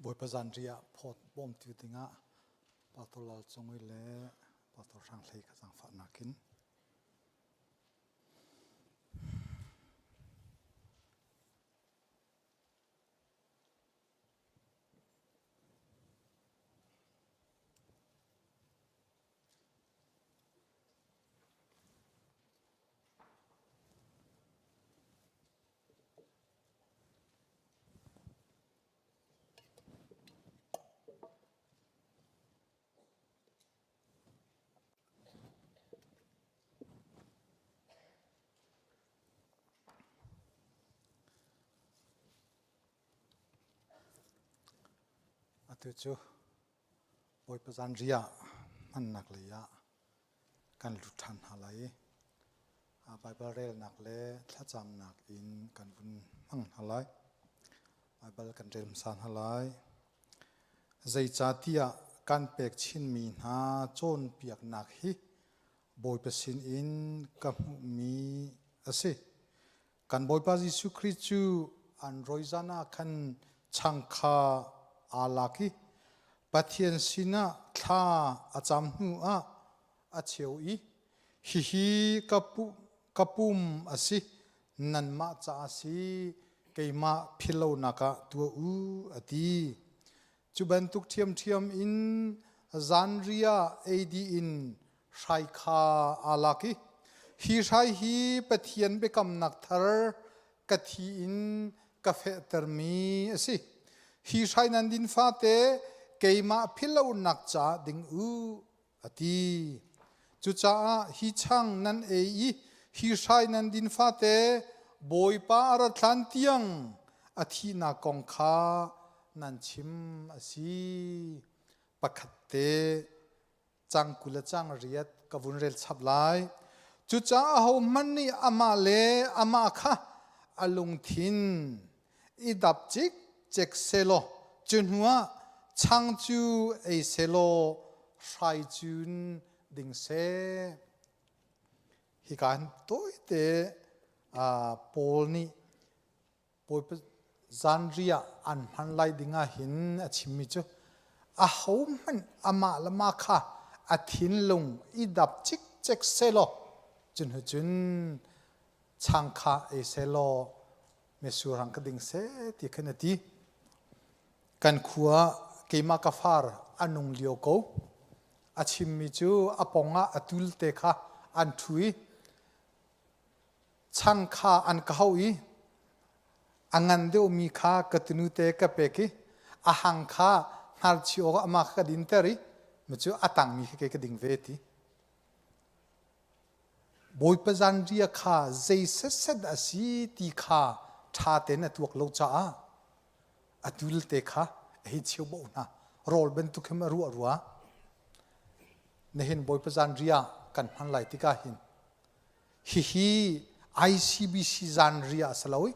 [SPEAKER 8] Bawipa zanriah phawt bawmtu dingah Pastor Lal Cung le Pastor Hrang Hlei ka zaangfahnak in. Atu cu Bawipa zanriah hmannak lei ah kan lut ṭhan hna lai i Baibal relnak le thlacamnak in kan vun hmang hna lai. Baibal kan rel hmasa hna lai. Zeicahtiah kan pek chinmi hna cawnpiaknak hi Bawipa sinin ka hmuhmi a si. Kan Bawipa Jesuh Khrih cu an rawi zan ah khan chang kha aa lak i Pathian sinah thla a cam hnu ah a cheu i hihi ka, pu, ka pum a si nanmah caah a si keimah philhlonak ah tuah u a ti. Cu bantuk ṭhiamṭhiam in zanriah ei dih in hrai kha aa lak i hi hrai hi Pathian biakamnak thar ka thi in ka fehtermi a si. Hi hrai nan din fate keimah philhlonak caah ding u a ti. Cucaah hi chang nan ei i hi hrai nan din fate Bawipa a rat hlan tiang a thihnak kong kha nan chim a si. Pakhat te cang 20 le cang riat ka vun rel chap lai. Cucaah ahohmanh nih amah le amah kha a lungthin i dap cikcek selaw cu hnuah chang cu ei selaw hrai cun ding seh. Hika hin tawite Paul nih Bawipa zanriah an hman lai ding ah hin a chimmi cu ahohmanh amah le mah kha a thinlung i dap cikcek selaw cu hnu cun chang kha ei selaw mesurang ka ding seh ti khan a ti. Kan khua keimah ka far a nung lio ko. A chimmi cu a pong ah a tul te kha an ṭhu i chang kha an ka hauh i a ngan deuhmi kha ka tunu te ka pek i a hang kha hnarchi awk amah kha ka dinter i cu a tangmi kha kei ka ding ve ti. Bawipa zanriah kha zei setset a si ti kha ṭha tein a tuak lo caah a tulte kha a hei cheuboh hna. Rawl bantuk hin a ruah rua. Nihin Bawipa zanriah kan hman lai tikah hin hihi ICBC zanriah a si lo i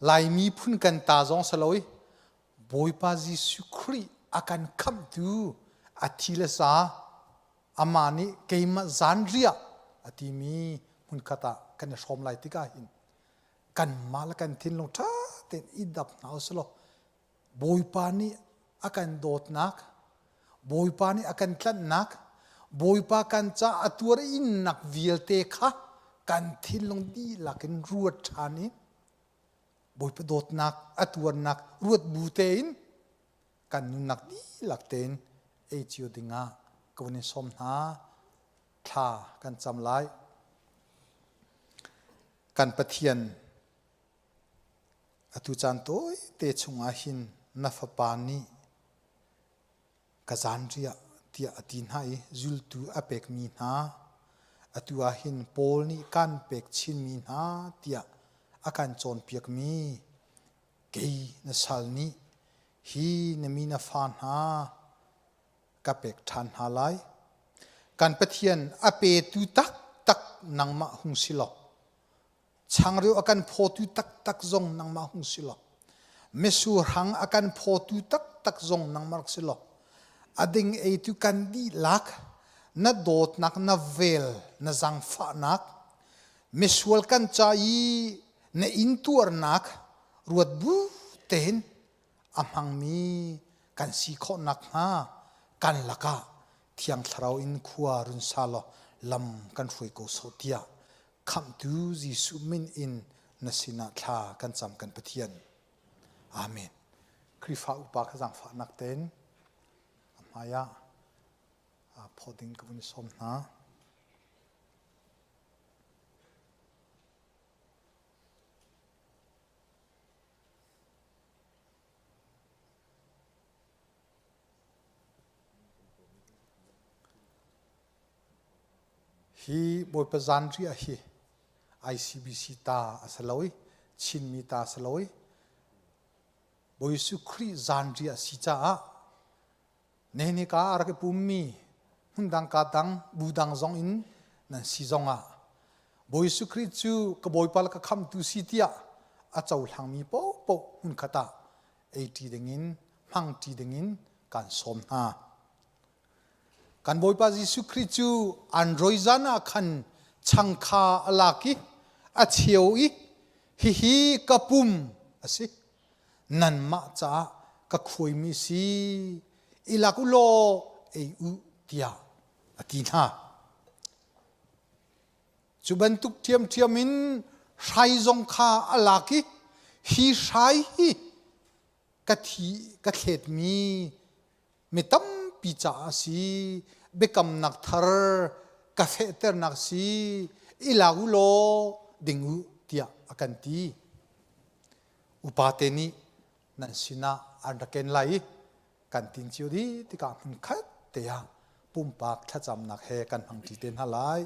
[SPEAKER 8] Laimi phun kan ta zong si lo i Bawipa Jesuh Khrih a kan khamhtu a thi le sa amah nih keimah zanriah a timi hmunkhat ah kan i hrawm lai tikah hin kanmah le kan thinlung ṭha tein i dap hna usih law Bawipa nih a kan dawtnak Bawipa nih a kan tlanhnak Bawipa kan ca a tuar innak vialte kha kan thinlung dihlak in ruat ṭhan i Bawipa dawtnak a tuarnak ruat bu tein kan nunnak dihlak tein ei cio dingah ka vun in sawm hna. Thla kan cam lai. Kan Pathian atu caan tawite chungah hin na fapa nih ka zanriah tiah a ti hna i zultu a pekmi hna atu ah hin Paul nih kan pek chinmi hna tiah a kan cawnpiakmi kei na sal nih hi na mi na fa hna ka pek ṭhan hna lai. Kan Pathian a petu taktak nangmah hung si law Changreu a kan phawtu taktak zong nangmah hung si law mitsur hang a kan phawtu taktak zong nangmah rak si law a ding eitu kan dihlak na dawtnak na vel na zaangfahnak misual kan ca i na intuarnak ruat bu tein. a hmangmi kan si khawh nakhnga kan lakah Thiang Thlarau in khua run sa law lam kan hruai ko sawh tiah Khamhtu Jesuh min in na sinah thla kan cam kan Pathian. Amen. Khrihfa upa kha zaangfahnak tein a hmai ah phaw ding ka vun sawm hna. Hi Bawipa zanriah hi ICBC ta a si lo i Chinmi ta a si lo i Bawi Jesuh Khrih zanriah a si caah nehni ka a rak i pummi hmundang ka dang bu dang zong in nan si zongah Bawi Jesuh Khrih cu ka Bawipa le ka khamhtu si tiah a cohlangmi paohpaoh hmunkhat ah eiṭi dingin hmangṭi dingin kan sawm hna. Kan Bawipa Jesuh Khrih cu an roi zan ah khan chang kha a lak i a cheu i hihi ka pum a si nanmah caah ka khuaimi si i lak u law ei u tiah a ti hna. Cu bantuk ṭhiamṭhiam in hrai zong kha a lak i hi hrai hi ka thi ka thletmi mi tampi caah a si biakamnak thar ka fehternak si i lak u law ding u tiah a kan ti. Upate nih nan sinah an rak ken lai i kan tin cio dih tikah hmun khat te ah pumpak thlacamnak he kan hmangṭi te hna lai.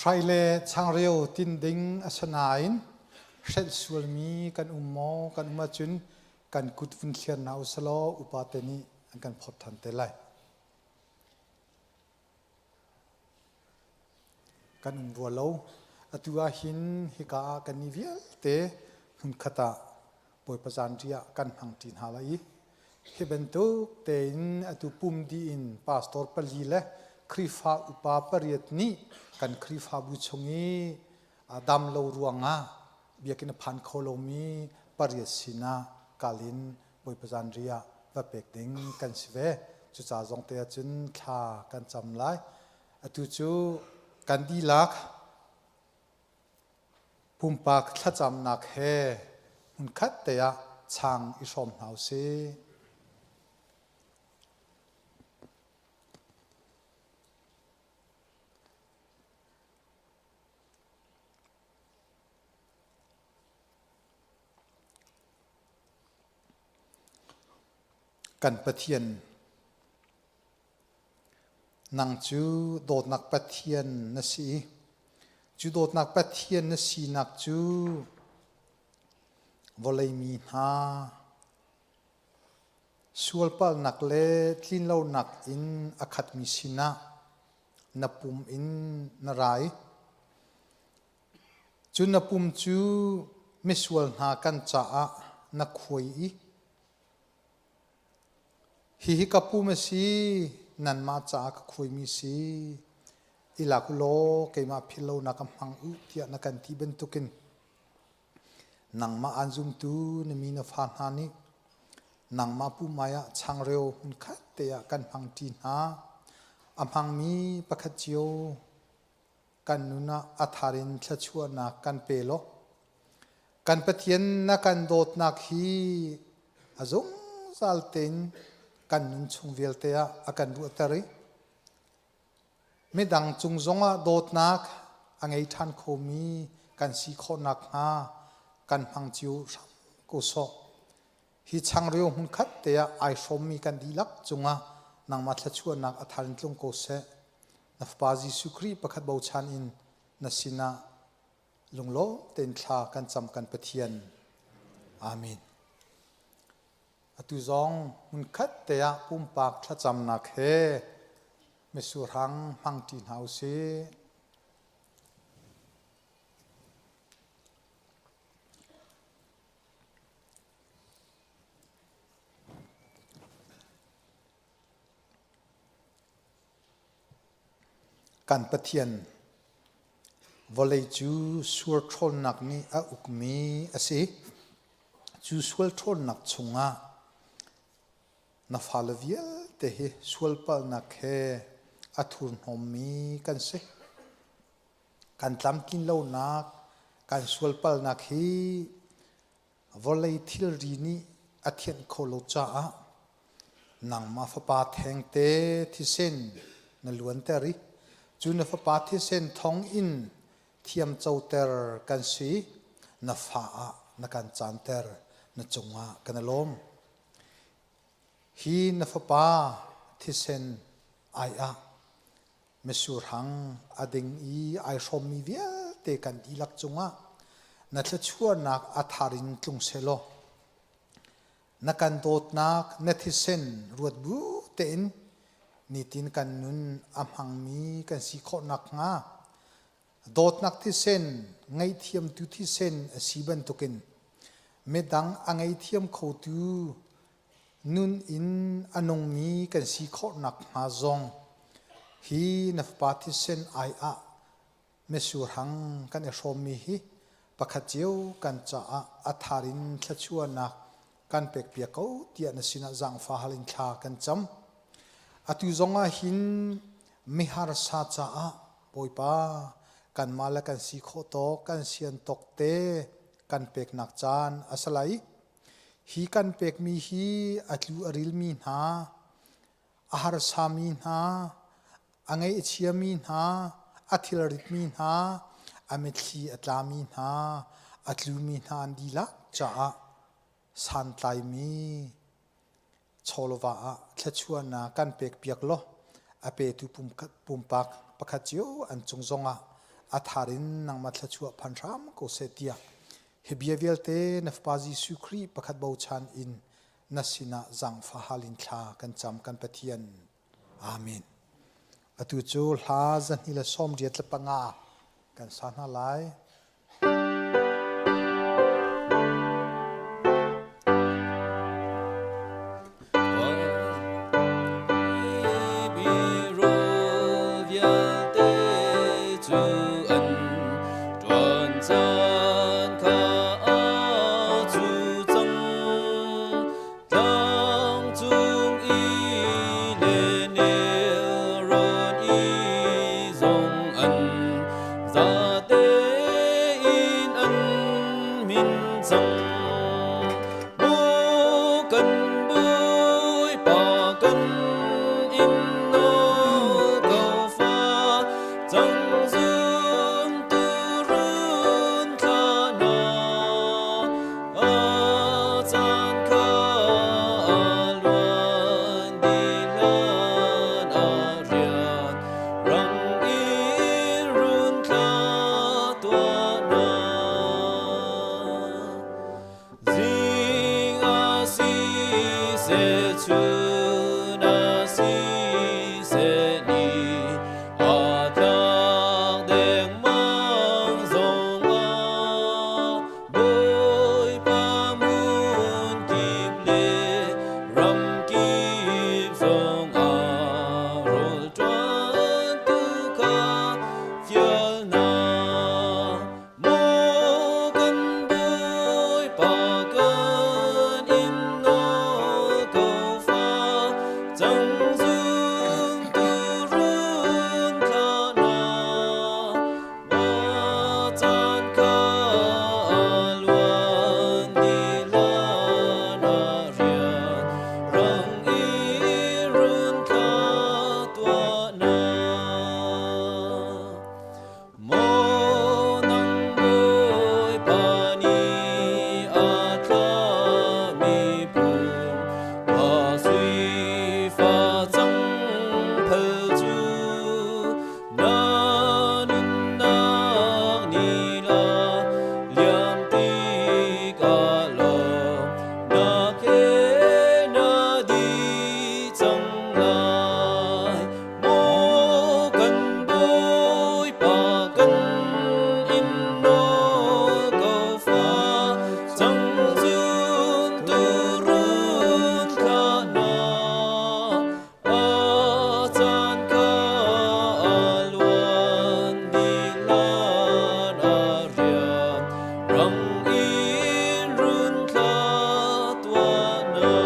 [SPEAKER 8] Hrai le changreu tin ding a si nain hrelh sualmi kan um maw kan um ahcun kan kut vun thliar hna usalaw upate nih an kan phawt ṭhan te lai. Kan um rua lo. Atu ah hin hika ah kan ni vialte hmunkhat ah Bawipa zanriah kan hmang ṭi hna lai i hi bantuk tein atu pum dih in pastor pali le Khrihfa upa pariat nih kan Khrihfabu chung i dam lo ruangah biakinn a phan kho lomi pariat sinah kal in Bawipa zanriah va pek ding kan si ve. Cuca zong te ahcun thla kan cam lai. Atu cu kan dihlak Pumpak thlacamnak he hmunkhat te ah chang i hrawm hna usih. Kan Pathian Nang cu dawtnak Pathian na si i cu dawtnak Pathian na sinak cu vawlei mi hna sualpalhnak le tlinlonak in a khatmi sinah na pum in na ra i cu na pum cu misual hna kan caah na khuai i Hihi ka pum a si, nanmah caah ka khuaimi si. I lak u law keimah philh lonak ka hmang u tiah na kan ti bantukin nangmah aan zumtu na mi na fa hna nih nangmah pumai ah changreu hmunkhat te ah kan hmangṭi hna. A hmangmi pakhat cio kan nun ah a thar in thluachuahnak kan pe law kan Pathian na kan dawtnak hi a zungzal tein kan nun chung vialte ah a kan ruahter i midang cung zongah dawtnak a ngei ṭhan khomi kan si khawh nakhnga kan hmang cio hram ko sawh. Hi changreu hmunkhat te ah ai hrawmmi kan dihlak cungah nangmah thluachuahnak a thar in tlung ko seh. Na Fapa Jesuh Khrih pakhat bochan in na sinah lunglawm tein thla kan cam kan Pathian. Amen. Atu zong hmunkhat te ah pumpak thlacamnak he misurhang hmangṭi hna usih. Kan Pathian, vawlei cu sual ṭhawnnak nih a ukmi a si. Cu sual ṭhawnnak chungah na fale vialte hi sualpalhnak he a thurhnawmmi kan si. Kan tlamtlin lonak, kan sualpalhnak hi vawlei thilri nih a thianh kho lo caah nangmah fapa thengte thisen na luanter i cu na fapa thisen thawng in thiamcoter kan si na fa ah na kan canter na cungah kan i lawm. Hi na fapa thisen ai ah Misurhang a ding i ai hrawmmi vialte kan dihlak cungah na thluachuahnak a thar in tlung sehlaw na kan dawtnak na thisen ruat bu tein nitin kan nun a hmangmi kan si khawh nakhnga dawtnak thisen ngaihthiamtu thisen a si bantukin midang a ngaihthiam khotu Nun in a nungmi kan si khawh nakhnga zong hi na Fapa thisen ai ah misurhang kan i hrawmmi hi pakhat cio kan caah a thar in thluachuahnak kan pekpiak ko tiah na sinah zaangfah hal in thla kan cam. Atu zongah hin miharsa caah Bawipa kanmah le kan si khawh tawk kan sian tawk te kan peknak caan a si lai. Hi kan pekmi hi a tlu a rilmi hna, a harsami hna, a ngaih a chiami hna, a thilritmi hna, a mitthli a tlami hna, a tlumi hna an dihlak caah santlaimi chawlva ah thluachuahnak kan pekpiak law a petu pumpak pakhat cio an cung zongah A thar in nangmah thluachuah phan hram ko seh tiah hi bia vialte na Fapa Jesuh Khrih pakhat bochan in na sinah zaangfah hal in thla kan cam kan Pathian. Amen. Atu cu hla 285 kan sa hna lai.
[SPEAKER 3] Tlangcung i le nelrawn i zong an zate in an min cang. Bu kan Bawipa kan in nawl ko fa cang zun turun thla hna. A caan kha a luan dih hlan ah rian rang in run thla tuah hna. Zing ah siseh, chun ah siseh, ni a tlak dengmang zongah Bawipa hmun kip le ram kip zongah rawl ṭuantu kha fial hna. Maw kan Bawipa kan in nawl ko fa, cang zumtu run thlah hna. Mah caan kha a luan dih hlan ah rian rang i run thla tuah hna. Maw nang Bawipa nih a thlahmi phung pa sui facang phal cu Na nunnak ni la liam tikah lawmnak he na dih cang lai. Maw kan Bawipa kan in nawl ko fa cang zun turun thlah hna. A caan kha a luan dih hlan ah rian rang in run thla tuah hna.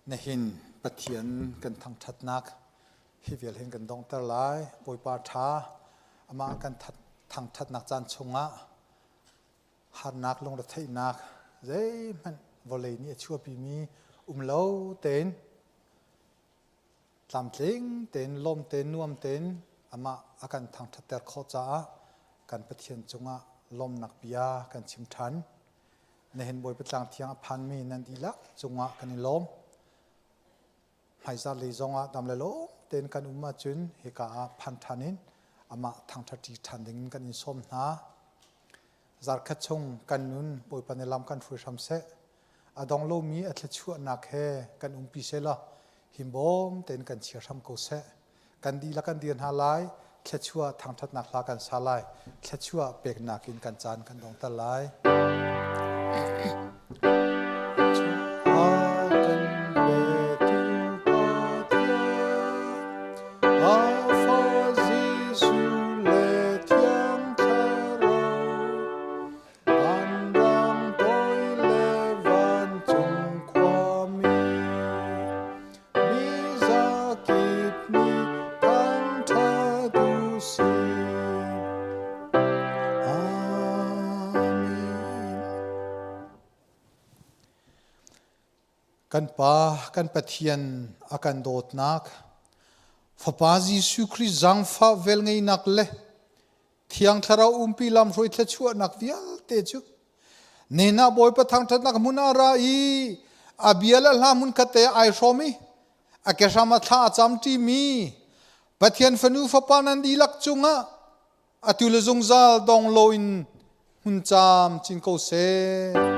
[SPEAKER 8] Nihin Pathian kan thangṭhatnak hi vial hin kan donghter lai. Bawipa ṭha, amah kan thangṭhatnak caan chungah harnak lungretheihnak zeihmanh vawlei nih a chuahpimi um lo tein tlamtling tein lawm tein nuam tein amah a kan thangṭhatter khawh caah kan Pathian cungah lawmnak bia kan chim ṭhan. Nihin Bawipa tlang thiang a phanmi nan dihlak cungah kan i lawm. Hmaizar lei zongah dam le lawm tein kan um ahcun hika ah phan ṭhan in amah thangṭhat ṭhan ding in kan in sawm hna. Zarkhat chung kan nun Bawipa nih lam kan hruai hram seh. A dong lomi a thluachuahnak he kan umpi seh law himbawm tein kan chia hram ko seh. Kan dihlak kan dir hna lai. Thluachuah thangṭhatnak hla kan sa lai. Thluachuah peknak in kan caan kan dongter lai. A kan petu Pathian, a fa Jesuh le Thiang Thlarau, vanrang toi le vancung khuami, mi zakip nih thangṭhat u sih. Amen. Kan Pa, kan Pathian a kan dawtnak, Fapa Jesuh Khrih zaangfah velngeihnak le Thiang Thlarau umpi lamhruai thluachuahnak vialte cu nena Bawipa thangṭhatnak hmun ah ra i. A bia le hla hmunkhat te ai hrawm i a kehram a thla a cam ṭimi Pathian fanu fapa nan dihlak cungah atu le zungzal dong loin hmun caam cin ko seh.